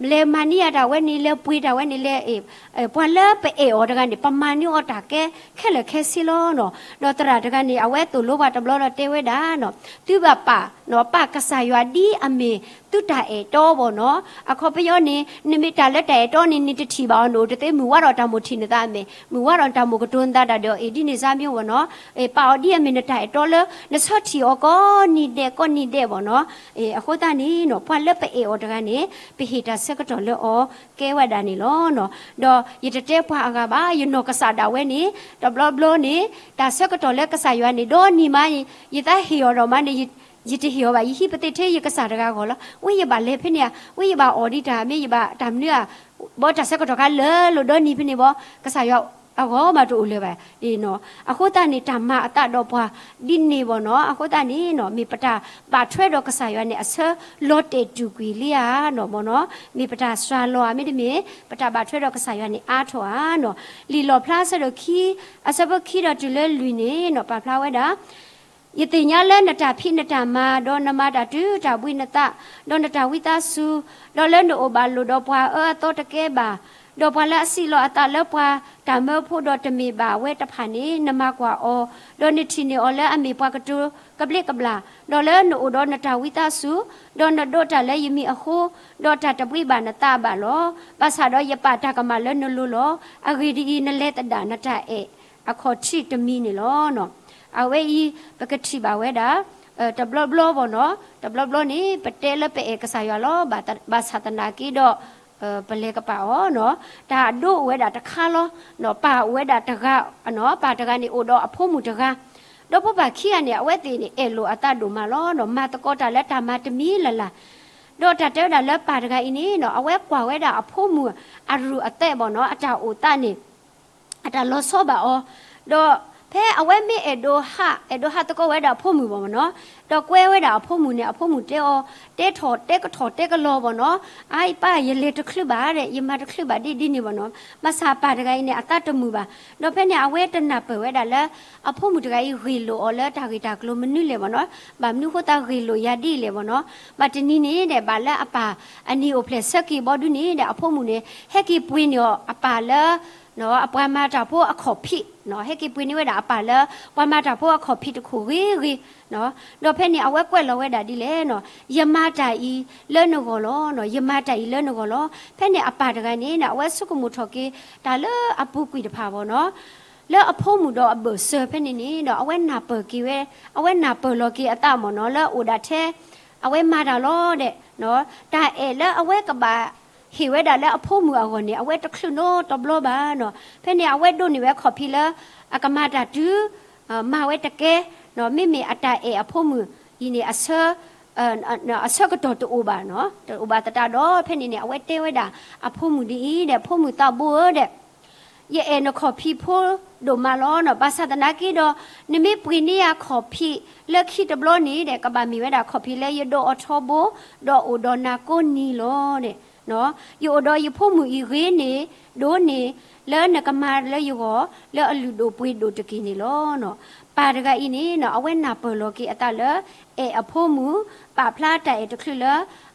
လဲၤမၤန့ၢ်ယၤတၢ်ဝဲန့ၣ် လဲၤပှ့ၤတၢ်ဝဲန့ၣ် လဲၤ ပှၤလၢပအဲၣ်အီၤတဂၤန့ၣ် ပမၤန့ၢ်အီၤတၢ်ကဲခဲလၢာ်ခဲဆ့လီၤနီၤ. ဒီးသရၣ်တဂၤန့ၣ် အဝဲသိၣ်လိပှၤတဘျီဒီးတဲဝဲဒၣ်နီၤ, သုဘၣ်ပာ် ပာ်ကစၢ်ယွၤဒ်အမ့ၢ်သုတၢ်အဲၣ်တီဘၣ်နီၤ. အခီပညီန့ၣ် နမ့ၢ်တၢ်လၢတၢ်အဲၣ်တီန့ၣ် နတထံၣ်ဘၣ်အီၤ နအိၣ်တသ့ မုၢ်ဝါထီၣ်တၢ်မိၣ်ထံၣ်နသးအမဲာ်, မုၢ်ဝါထီၣ်တၢ်မိၣ်ကတိၤနသးတၢ်ဒီး အ့ၣ် ဒ်န့ၣ်စါမ့ၢ်ဘၣ်နီၤ. ပာ်အီၤဒ်အမ့ၢ်နတၢ်အဲၣ်တီလၢ နဆၢထံၣ်အီၤကိးနံၤဒဲး ကိးနံၤဒဲးဘၣ်နီၤ. အဃိသတးန့ၣ်နီၤ ပှၤလၢပအဲၣ်အီၤတဂၤန့ၣ် ပဟ့ၣ်တၢ်ဆၢကတီၢ်လၢအီၤ ကဲဝဲဒၣ်န့ၣ်လီၤ. ဒီးယတတဲပှၤအဂၤဘၣ်, ယနီၢ်ကစၢ်ဒၣ်ဝဲန့ၣ် တဘျီဘျီန့ၣ် တၢ်ဆၢကတီၢ်လၢကစၢ်ယွၤန့ၣ် ဒီနံၤမး ယသးဟ့ၣ်အီၤဒီးမးန့ၣ် ယတဟ့ၣ်အီၤဘၣ်, ယဟံးပသ့ၣ်ထဲယကစၢ်တဂၤအဂီၢ်လီၤ. ဝဲယဘၣ်လဲၤဖဲန့ၣ်ဧါ, ဝဲယဘၣ်အီၣ်ဒံးတၢ် မ့ၢ်ယဘၣ်တၢ်မနုၤဧါ, ဘီတၢ်ဆၢကတီၢ်ခါလၢာ်လီၤဒီနံၤဖဲန့ၣ်ဘီ ကစၢ်ယွၤအဂီၢ်မးတအိၣ်လၢၤဘၣ်. အဃိသတးန့ၣ် တၢ်မၤအသးဒီးပှၤဒ်န့ၣ်ဘၣ်နီၤ. အဃိသတးန့ၣ်နီၤ မ့ၢ်ပတၢ်ဘၣ်ထွဲဒီးကစၢ်ယွၤန့ၣ် အဆၢလီၤတဲာ်တူၢ်ကွံာ်လံဧါနီၤဘၣ်နီၤ, မ့ၢ်ပတၢ်စှၤလီၤဧါ, မ့တမ့ၢ် ပတၢ်ဘၣ်ထွဲဒီးကစၢ်ယွၤန့ၣ် အါထီၣ်ဧါနီၤ. လံာ်လီၣ်ဖျါအဆၢဒိၣ်ခံ အဆၢဖိခံဒီးတုၤလၢလွံၢ်န့ၣ်နီၤ ပာ်ဖျါဝဲဒၣ် ယသ့ၣ်ညါလၢနတၢ်ဖံးနတၢ်မၤ ဒီးနမၤတၢ်တုၤတၢ်ဘှံးနသး, ဒီးနတၢ်ဝံသးစူၤ, ဒီးလၢနအိၣ်ဘၣ်လိာ်ဒီးပှၤအၢအသီတကဲဘၣ်, ဒီးပှၤလၢအစံးလီၤအသးလၢပှၤတၢ်မၢဖိဒီးတမ့ၢ်ဘၣ်ဝဲတဖၣ်န့ၣ် နမၤကွၢ်အီၤ, ဒီးနထံၣ်န့ၢ်အီၤလၢအမ့ၢ်ပှၤကတိၤကဘျံးကဘျၣ်, ဒီးလၢနအိၣ်ဒီးနတၢ်ဝံသးစူၤ, ဒီးနဒိးတၢ်လၢယမံၤအဃိ, ဒီးတၢ်တဘှံးဘၣ်နသးဘၣ်လီၤ. ဘၣ်ဆၣ်ဒီးယပာ်တၢ်ကမၣ်လၢနလိၤလီၤ. အဂ့ၢ်ဒ်အံၤ, နလဲၤသဒၣ်နတၢ်အဲၣ် အခီၣ်ထံးတမံၤန့ၣ်လီၤ. အဝဲအံၤ ပကထံၣ်ဘၣ်ဝဲဒၣ် တဘျီဘျီဘၣ်နီၤ, တဘျီဘျီန့ၣ် ပတဲလၢပအဲၣ်ကစၢ်ယွၤလီၤ, ဘၣ်ဆၣ်သနာ်က့ဒီး ပလဲၤကပာ်အီၤနီၤ, တၢ်အဒိအိၣ်ဝဲဒၣ်တခါလီၤ. ပၢ်အိၣ်ဝဲဒၣ်တဂၤ, ပၢ်တဂၤန့ၣ်အိၣ်ဒီးအဖိမုၣ်တဂၤ, ဒီးဖိပၢ်ခံဂၤန့ၣ် အဝဲသ့ၣ်န့ၣ် အဲၣ်လိာ်အသးဒိၣ်မးလီၤ. မၤသကိးတၢ်လၢတၢ်မၤတမံၤလၢ်လၢ် ဒီးတၢ်တဲဝဲဒၣ်လၢပၢ်တဂၤအံၤန့ၣ်နီၤ အဝဲကွၢ်ဝဲဒၣ်အဖိမုၣ်အရူၢ်အသဲးဘၣ်နီၤ အတၢ်အိၣ်သးန့ၣ် အတၢ်လီၤဆီဘၣ်အီၤ, ဒီးဖဲအဝဲမ့ၢ်အဲၣ်ဒိးဟး အဲၣ်ဒိးဟးသကိးဝဲဒၣ်အဖိမုၣ်ဘၣ်မ့ၢ်နီၤ, ဒီးကွဲဝဲဒၣ်အဖိမုၣ်န့ၣ် အဖိမုၣ်တဲအီၤ တဲထီၣ်တဲကထီၣ်တဲကလီၤဘၣ်နီၤ, အအံၤပၢ် ယလဲၤတချုးဘၣ်ဒဲး ယမၤတချုးဘၣ်ဒ်ဒ်န့ၣ်ဘၣ်နီၤ, ဘၣ်ဆၣ်ပၢ်တဂၤအံၤန့ၣ် အသးတမုာ်ဘၣ်, ဒီးဖဲန့ၣ် အဝဲတနၢ်ပၢၢ်ဝဲဒၣ်လၢ အဖိမုၣ်တဂၤအံၤဂ့ၢ်လိာ်အီၤလၢတၢ်ဂ့ၢ်တၢ်ကျိၤမနုၤလဲၣ်ဘၣ်နီၤ, ဘၣ်မနုၤဃိသးဂ့ၢ်လိာ်ယၤဒ်လဲၣ်ဘၣ်နီၤ, ဘၣ်တနံၤန့ၣ်ဒဲး ဘၣ်လၢအပၢ်အနံၤအိၣ်ဖျဲၣ်ဆၢက့ၤဘီဒုန့ၣ်ဒီး အဖိမုၣ်န့ၣ် ဟဲက့ၤပှ့ၤန့ၢ်အီၤအပၢ်လၢ အပှၤမၤတၢ်ဖိအခီၣ်ဖံး, ဟဲက့ၤပှ့ၤန့ၢ်ဝဲဒၣ်အပၢ်လၢ ပှၤမၤတၢ်ဖိအခီၣ်ဖံးတခိၣ်ဂ့ၤဂ့ၤ, ဒီးဖဲန့ၣ် အဝဲကွဲးလီၤဝဲဒၣ်ဒ်လဲၣ်နီၤ, ယမၤတၢ်အံၤလၢနဂီၢ်လီၤ, ယမၤတၢ်အံၤလၢနဂီၢ်လီၤ. ဖဲန့ၣ်အပၢ်တဂၤန့ၣ် အဝဲဆိကမိၣ်ထီၣ်က့ၤ တၢ်လၢအပူၤကွံာ်တဖၣ်ဘၣ်နီၤ, လၢအဖိမုၣ်ဒီးအဘၢၣ်စၢၤဖဲန့ၣ်န့ၣ်ဒီး အဝဲနၢ်ပၢၢ်က့ၤဝဲ, အဝဲနၢ်ပၢၢ်လီၤက့ၤအသးမ့ၢ်နီၤ လၢအိၣ်ဒၣ်ထဲ အဝဲမၤတၢ်လီၤဒဲး, တၢ်အဲၣ်လၢအဝဲကဘၣ်ဟ့ၣ်ဝဲဒၣ်လၢအဖိမုၣ်အဂီၢ်န့ၣ် အဝဲတချုးနီတဘျီဘၣ်နီၤ. ဖဲန့ၣ် အဝဲဒိးန့ၢ်ဝဲခီၣ်ဖံးလၢ အကမၤတၢ်တုၤ မၤဝဲတကဲ, မ့မ့ၢ်အတၢ်အဲၣ်အဖိမုၣ်အံၤန့ၣ် အဆၢကတီၢ်တအိၣ်ဘၣ်, တအိၣ်ဘၣ်သတးဒီး ဖဲန့ၣ်န့ၣ် အဝဲတဲဝဲဒၣ်အဖိမုၣ်ဒ်အံၤဒဲး, ဖိမုၣ်သးဘိဧၢဒဲး, ယအဲၣ်နခီၣ်ဖံးဖိဒိၣ်မးလီၤနီၤ. ဘၣ်ဆၣ်သနာ်က့ဒီး နမ့ၢ်ပှ့ၤန့ၢ်ယၤခီၣ်ဖံးလၢခံတဘျီန့ၣ်ဒီး ကဘၣ်မ့ၢ်ဝဲဒၣ်ခီၣ်ဖံးလၢယဒိးအီၤထီဘိ ဒီးအိၣ်ဒီးနၤကိးနံၤလီၤဒဲး. ယအိၣ်ဒီးယဖိမုၣ်အံၤဂ့ၤန့ၢ်ဒိၣ်န့ၢ် လၢနကမၤလၢယဂီၢ် လၢအလုၢ်ဒိၣ်ပှ့ၤဒိၣ်တက့ၢ်န့ၣ်လီၤ. ပၢ်တဂၤအံၤန့ၣ် အဝဲနၢ်ပၢၢ်လီၤက့ၤအသးလၢ အဲၣ်အဖိမုၣ်, ပာ်ဖျါတၢ်အဲၣ်တချုးလၢ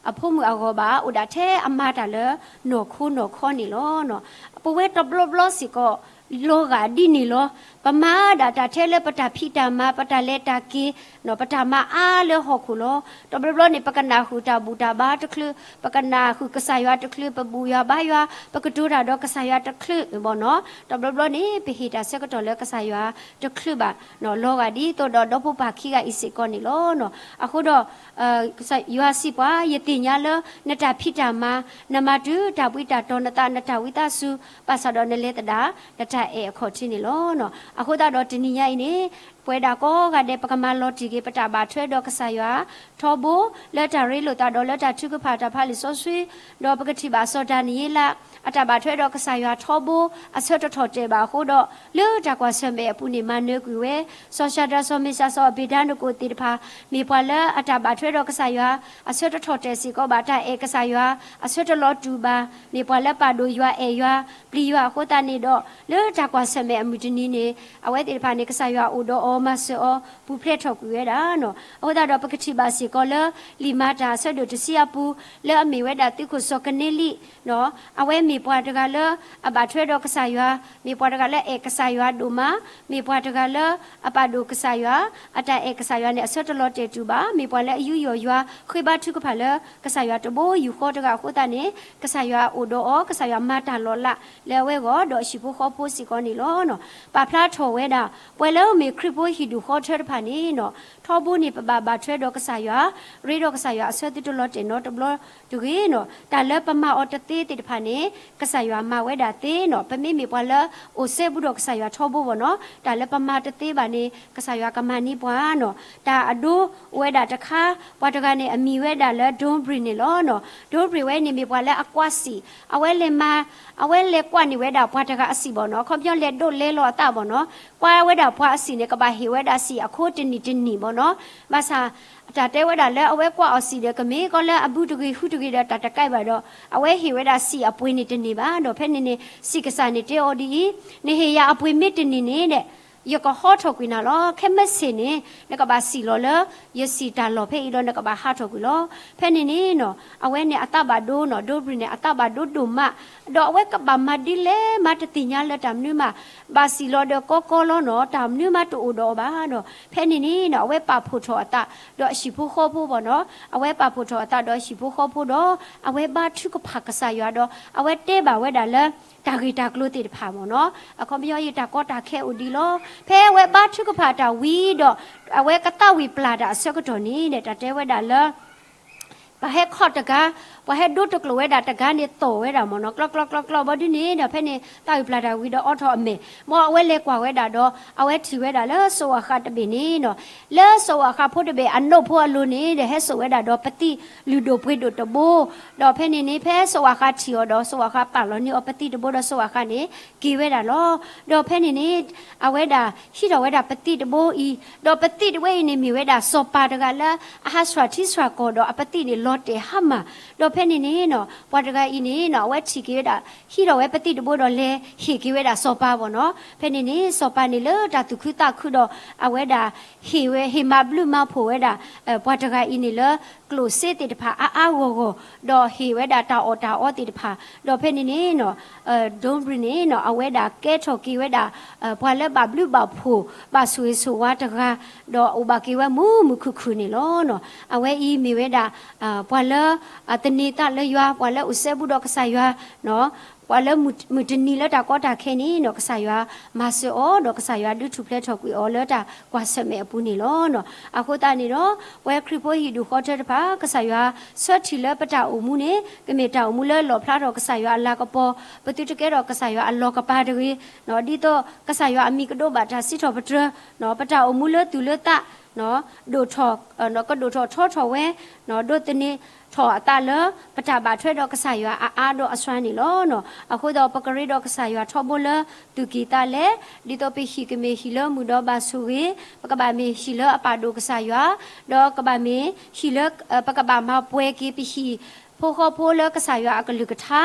အဖိမုၣ်အဂီၢ်ဘၣ်, အိၣ်ဒၣ်ထဲအမၤတၢ်လၢနီၢ်ခိနီၢ်ခီန့ၣ်လီၤ. ပဝဲတဘျီဘျီစ့ၢ်ကီး လီၤဂာ်ဒ်န့ၣ်လီၤ. ပမၤဒၣ်တၢ်ထဲလၢပတၢ်ဖံးတၢ်မၤ, ပတၢ်လဲၤတၢ်က့ၤ, ပတၢ်မၤအါလၢဟီၣ်ခိၣ်လီၤ. တဘျီဘျီန့ၣ် ပကနၢ်ဃုာ်တၢ်ဘူၣ်တၢ်ဘါတချုး, ပကနၢ်ဃုာ်ကစၢ်ယွၤတချုး, ပဘူၣ်ယွၤဘါယွၤ, ပကတိၤတၢ်ဒီးကစၢ်ယွၤတချုးဘၣ်နီၤ. တဘျီဘျီန့ၣ် ပဟ့ၣ်တၢ်ဆၢကတီၢ်လၢကစၢ်ယွၤတချုးဘၣ်. လီၤဂာ်ဒ်သိးဒီး ဒီဖိပၢ်ခံဂၤအံၤစ့ၢ်ကီးန့ၣ်လီၤ. အဃိဒီး ယွၤစံးပှၤ, ယသ့ၣ်ညါလၢနတၢ်ဖံးတၢ်မၤ, နမၤတုၤတၢ်ဘှံးတၢ်တီၤနသး, နတၢ်ဝံသးစူၤ, ဘၣ်ဆၣ်ဒီးနလဲၤသဒၣ် နတၢ်အဲၣ်အခီၣ်ထံးန့ၣ်လီၤ. အဃိသတးဒီးတနံၤညါအံၤန့ၣ် ပဝဲဒၣ်ကိးဂၤဒဲး ပကမၤလီၤတံၢ်က့ၤ ပတၢ်ဘၣ်ထွဲဒီးကစၢ်ယွၤထီဘိ, လၢတၢ်ရ့လိာ်သးဒီးလၢတၢ်ထုကဖၣ်တၢ်ဖးလံာ်စီဆှံ, ဒီးပကထံၣ်ဘၣ်စီၤဒၤနံးယ့လး အတၢ်ဘၣ်ထွဲဒီးကစၢ်ယွၤထီဘိ အဆၢတထီၣ်တဲာ်ဘၣ်အဃိဒီး လၢတၢ်ကွၢ်ဆၢၣ်မဲာ်အပူၤန့ၣ် မၤနၢၤကွံာ်ဝဲ စီၤၡၤဒြး စီၤမ့ၤၡး စီၤအဘ့းနၤဒနိးသ့ၣ်တဖၣ် မ့ၢ်ပှၤလၢအတၢ်ဘၣ်ထွဲဒီးကစၢ်ယွၤ အဆၢတထီၣ်တဲာ်စ့ၢ်ကီးဘၣ်, တၢ်အဲၣ်ကစၢ်ယွၤ အဆၢတလီၤတူာ်ဘၣ်, မ့ၢ်ပှၤလၢပာ်ဒိၣ်ယွၤအဲၣ်ယွၤ ပျံၤယွၤအဃိသတးန့ၣ်ဒီး လၢတၢ်ကွၢ်ဆၢၣ်မဲာ်အမုၢ်တနံၤန့ၣ် အဝဲသ့ၣ်တဖၣ်န့ၣ် ကစၢ်ယွၤအိၣ်ဒီးအီၤ မၤစၢၤအီၤ ပူၤဖျဲးထီၣ်ကွံာ်ဝဲဒၣ်နီၤ. အဃိသတးဒီး ပကထံၣ်ဘၣ်စ့ၢ်ကီးလၢ လံာ်မၤတၢ်အဆၢဒိၣ်တဆံအပူၤ လၢအမ့ၢ်ဝဲဒၣ်သုးခိၣ်စီၤကနၤလံ အဝဲမ့ၢ်ပှၤတဂၤလၢအဘၣ်ထွဲဒီးကစၢ်ယွၤ, မ့ၢ်ပှၤတဂၤလၢအဲၣ်ကစၢ်ယွၤဒိၣ်မး, မ့ၢ်ပှၤတဂၤလၢအပာ်ဒိၣ်ကစၢ်ယွၤ, အတၢ်အဲၣ်ကစၢ်ယွၤန့ၣ် အဆၢတလီၤတဲာ်တူာ်ဘၣ်, မ့ၢ်ပှၤလၢအယူးယီၣ်ယွၤ ဃ့ဘါထုကဖၣ်လၢကစၢ်ယွၤတဘိယူၢ်ဃီတဂၤအဃိသတးန့ၣ် ကစၢ်ယွၤအိၣ်ဒီးအီၤ, ကစၢ်ယွၤမၤတၢ်လီၤလးလၢအဝဲအဂီၢ် ဒီးဟံၣ်ဖိဃီဖိစ့ၢ်ကီးန့ၣ်လီၤ. ပာ်ဖျါထီၣ်ဝဲဒၣ် ပှၤလၢအမ့ၢ်ခရံာ်ဖိဟံၣ်ဒူၣ်ဃီထၢတဖၣ်န့ၣ်နီၤ ထီဘိန့ၣ် ပဘၣ်ဘၣ်ထွဲဒီးကစၢ်ယွၤ, ရ့ဒီးကစၢ်ယွၤအဆၢသုတလီၤတဲာ်နီတဘျီတဂ့ၤနီၤ. တၢ်လၢပမၤအီၤတသ့သ့ၣ်တဖၣ်န့ၣ် ကစၢ်ယွၤမၤဝဲဒၣ်သ့နီၤ. ပမ့မ့ၢ်ပှၤလၢအိၣ်စဲဘူးဒီးကစၢ်ယွၤထီဘိဘၣ်နီၤ တၢ်လၢပမၤတသ့ဘၣ်န့ၣ် ကစၢ်ယွၤကမၤန့ၢ်ပှၤနီၤ. တၢ်အဒိအိၣ်ဝဲဒၣ်တခါ ပှၤတဂၤန့ၣ် အမံၤဝဲဒၣ်လၢ Don Breen န့ၣ်လီၤနီၤ. Don Breen ဝဲန့ၣ်မ့ၢ်ပှၤလၢအကွၢ်စံာ်, အဝဲလဲၤမၤ, အဝဲလဲၤကွၢ်န့ၢ်ဝဲဒၣ်ပှၤတဂၤအစံာ်ဘၣ်နီၤ. အခီပညီလဲၤဒိးလဲလီၤအသးဘၣ်နီၤ. ကွၢ်ဝဲဒၣ်ပှၤအစံာ်န့ၣ် ကဘၣ်ဟ့ၣ်ဝဲဒၣ်စံာ်အခိတနံၣ်တနံၣ်ဘၣ်နီၤ. ဘၣ်ဆၣ် တၢ်တဲဝဲဒၣ်လၢအဝဲကွၢ်အီၤစံာ်ဒီး ကမ့ၢ်ကီလၢအဘုတဂ့ၤဟုတဂ့ၤဒီး တၢ်တကဲဘၣ်ဒီး အဝဲဟ့ၣ်ဝဲဒၣ်စံာ်အပှ့ၤန့ၣ်တန့ၢ်ဘၣ်ဒီး ဖဲန့ၣ်န့ၣ် စံာ်ကစၢ်န့ၣ်တဲအီၤဒ်အံၤ, နဟ့ၣ်ယၤအပှ့ၤမ့ၢ်တန့ၢ်န့ၣ်ဒီး ယကဟီထီၣ်ကွံာ်နၤလီၤ. ခဲမုၢ်ဆ့ၣ်န့ၣ် နကဘၣ်စံၣ်လီၤလၢ ယစံာ်တၢ်လီၢ်ဖဲအံၤဒီး နကဘၣ်ဟးထီၣ်ကွံာ်လီၤ. ဖဲန့ၣ်န့ၣ်နီၤ အဝဲန့ၣ်အသးဘၣ်ဒိနီၤ, Don Breen န့ၣ် အသးဘၣ်ဒိဒိၣ်မး, ဒီးအဝဲကဘၣ်မၤဒ်လဲၣ်မၤတသ့ၣ်ညါလၢတၢ်မနုၤမး, ဘၣ်စံၣ်လီၤဒီးကီကီလီၤနီၤ, တၢ်မနုၤမးတအိၣ်ဒီးအီၤဘၣ်ဒီး ဖဲန့ၣ်န့ၣ်နီၤ အဝဲပာ်ဖှိၣ်ထီၣ်အသးဒီးအဟံၣ်ဖိဃီဖိဘၣ်နီၤ, အဝဲပာ်ဖှိၣ်ထီၣ်အသးဒီးအဟံၣ်ဖိဃီဖိဒီး အဝဲဘါထုကဖၣ်ကစၢ်ယွၤဒီး အဝဲတဲဘၣ်ဝဲဒၣ်လၢ တၢ်ဂ့ၢ်တၢ်ကျိၤသ့ၣ်တဖၣ်ဘၣ်နီၤ, အခီပညီအံၤတၢ်ကီတၢ်ခဲအိၣ်ဒ်လီၤ. ဖဲအဝဲဘါထုကဖၣ်တၢ်ဝံၤဒီး အဝဲကသးဝံၣ်ပျၢ်တၢ်အဆၢကတီၢ်န့ၣ်ဒီး တၢ်တဲဝဲဒၣ်လၢ ပှၤဟဲခီၣ်တဂၤ, ပှၤဟဲဒိတကျိာ်ဝဲဒၣ်တဂၤန့ၣ် သီၣ်ဝဲဒၣ်မ့ၢ်နီၤ, ကျီကျီကျီကျီဘီဒုန့ၣ်ဒီး ဖဲန့ၣ် တၢ်အုၣ်ပျၢ်တၢ်ဝံၤဒီးအိးထီၣ်အမဲာ်, မ်အဝဲလဲၤကွၢ်ဝဲဒၣ်ဒီး အဝဲထံၣ်ဝဲဒၣ်လၢစိးဝၣ်ဃးတဘ့ၣ်န့ၣ်နီၤ, လၢစိးဝၣ်ဃးဖိတဘ့ၣ်အနိၣ်ဖိအလိၤန့ၣ်ဒီး ဟဲစိာ်ဝဲဒၣ်ဒီးပသံၣ်လုၢ်ဒိၣ်ပှ့ၤဒိၣ်တဘိ, ဒီးဖဲန့ၣ်န့ၣ် ဖဲစိးဝၣ်ဃးထံၣ်အီၤဒီး စိးဝၣ်ဃးပာ်လီၤန့ၢ်အီၤပသံၣ်တဘိဒီး စိးဝၣ်ဃးန့ၣ် က့ၤဝဲဒၣ်လီၤ. ဒီးဖဲန့ၣ်န့ၣ် အဝဲဒၣ်ဟံးထီၣ်ဝဲဒၣ်ပသံၣ်တဘိအံၤ, ဒီးပသံၣ်တဝဲအံၤန့ၣ်မ့ၢ်ဝဲဒၣ်စီၤပၤတဂၤလၢ အဟးဆှၣ်ထံဆှၣ်ကီၢ်ဒီးအပသံၣ်န့ၣ်လီၤတဲာ်ဟါမၢ်, ဒီးဖဲန့ၣ်န့ၣ်နီၤ ပှၤတဂၤအံၤန့ၣ်နီၤ အဝဲထံၣ်က့ၤဝဲဒၣ် ဟံးထီၣ်ဝဲပသံၣ်တဘိဒီးလဲၤဟ့ၣ်က့ၤဝဲဒၣ်စီၤပၤဘၣ်နီၤ, ဖဲန့ၣ်န့ၣ် စီၤပၤန့ၣ်လၢတၢ်သူၣ်ခုသးခုဒီး အဝဲဒၣ်ဟ့ၣ်ဝဲ ဟ့ၣ်မၤဘျုးမၤဖှိၣ်ဝဲဒၣ် ပှၤတဂၤအံၤန့ၣ်လၢ ကျိၣ်စ့သ့ၣ်တဖၣ်အါအါဂီၢ်ဂီၢ်, ဒီးဟ့ၣ်ဝဲဒၣ်တၢ်အီၣ်တၢ်အီသ့ၣ်တဖၣ်, ဒီးဖဲန့ၣ်န့ၣ်နီၤ ဒိဘြံၤန့ၣ်နီၤ အဝဲဒၣ်ကဲထီၣ်က့ၤဝဲဒၣ် ပှၤလၢဘၣ်ဘျုးဘၣ်ဖှိၣ် ဘၣ်ဆိၣ်ဂ့ၤဆိၣ်ဝါတဂၤ, ဒီးအိၣ်ဘၣ်က့ၤဝဲမုာ်မုာ်ခုၣ်ခုၣ်န့ၣ်လီၤ. အဝဲအံၤမ့ၢ်ဝဲဒၣ် ပှၤလၢ သန့ၤသးလၢယွၤ, ပှၤလၢအိၣ်စဲဘူးဒီးကစၢ်ယွၤ, ပှၤလၢမုၢ်တနံၤလၢတၢ်ကီတၢ်ခဲန့ၣ်နီၤ ကစၢ်ယွၤမၤစၢၤအီၤ ဒီးကစၢ်ယွၤဒုးထူၣ်ဖျဲးထီၣ်ကွံာ်အီၤလၢတၢ်ကွၢ်ဆၢၣ်မဲာ်အပူၤန့ၣ်လီၤ. အဃိသတးန့ၣ်ဒီး ပဝဲခရံာ်ဖိဟံၣ်ဒူၣ်ဃီထၢတဖၣ် ကစၢ်ယွၤဆၢထံၣ်လၢပတၢ်အိၣ်မူန့ၣ် ကမ့ၢ်တၢ်အိၣ်မူလၢလီၣ်ဖျါထီၣ်ကစၢ်ယွၤအလၤကပီၤ, ပသုတကဲထီၣ်ကစၢ်ယွၤအလီၤကပၤတဂ့ၤ, ဒ်သိးကစၢ်ယွၤအမံၤကဒိးဘၣ်တၢ်စံးထီၣ်ပတြၢၤ ပတၢ်အိၣ်မူလၢသူၣ်လၢသး ဒိၣ်ထီၣ် ကဒိၣ်ထီၣ်ထီထီၣ်ဝဲ, ဒိးသန့ၤထီၣ်အသးလၢ ပတၢ်ဘၣ်ထွဲဒီးကစၢ်ယွၤအအါဒီးအစှၤန့ၣ်လီၤ. အဃိဒီးပကရ့ဒီးကစၢ်ယွၤထီဘိလၢသူၣ်ကံၢ်သးလဲ, ဒ်သိးပဟံၣ်ကမ့ၢ်ဟံၣ်လၢမုၢ်ဒီးဘၣ်ဆိၣ်ဂ့ၤ, ပကဘၣ်မ့ၢ်ဟံၣ်လၢအပာ်ဒိၣ်ကစၢ်ယွၤ, ဒီးကဘၣ်မ့ၢ်ဟံၣ်လၢ ပကဘၣ်မၤပှဲၤက့ၤပဟံၣ်ဖိဃီဖိလၢကစၢ်ယွၤအကလုၢ်ကထါ,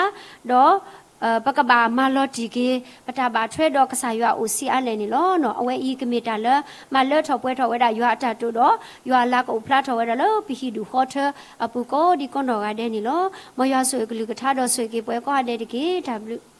ဒီး ပကဘၣ်မၤလီၤတံၢ်က့ၤ ပတၢ်ဘၣ်ထွဲဒီးကစၢ်ယွၤအိၣ်ဆံးအါလဲၣ်န့ၣ်လီၤ. အဝဲအံၤကမ့ၢ်တၢ်လၢ မၤလၢထီၣ်ပှဲၤထီၣ်ဝဲဒၣ်ယွၤအတၢ်တိာ်ဒီး ယွၤအလၤကအိၣ်ဖျါထီၣ်ဝဲဒၣ်လၢပဟံၣ်ဒူၣ်ဃီထၢအပူၤကိးဒံကိးနီၢ်ဂၤဒဲးန့ၣ်လီၤ. မ်ယွၤဆိၣ်ဂ့ၤကလုၢ်ကထါဒီးဆိၣ်ဂ့ၤက့ၤပှၤကိးဂၤဒဲးတက့ၢ်. တၢ်ဘျုး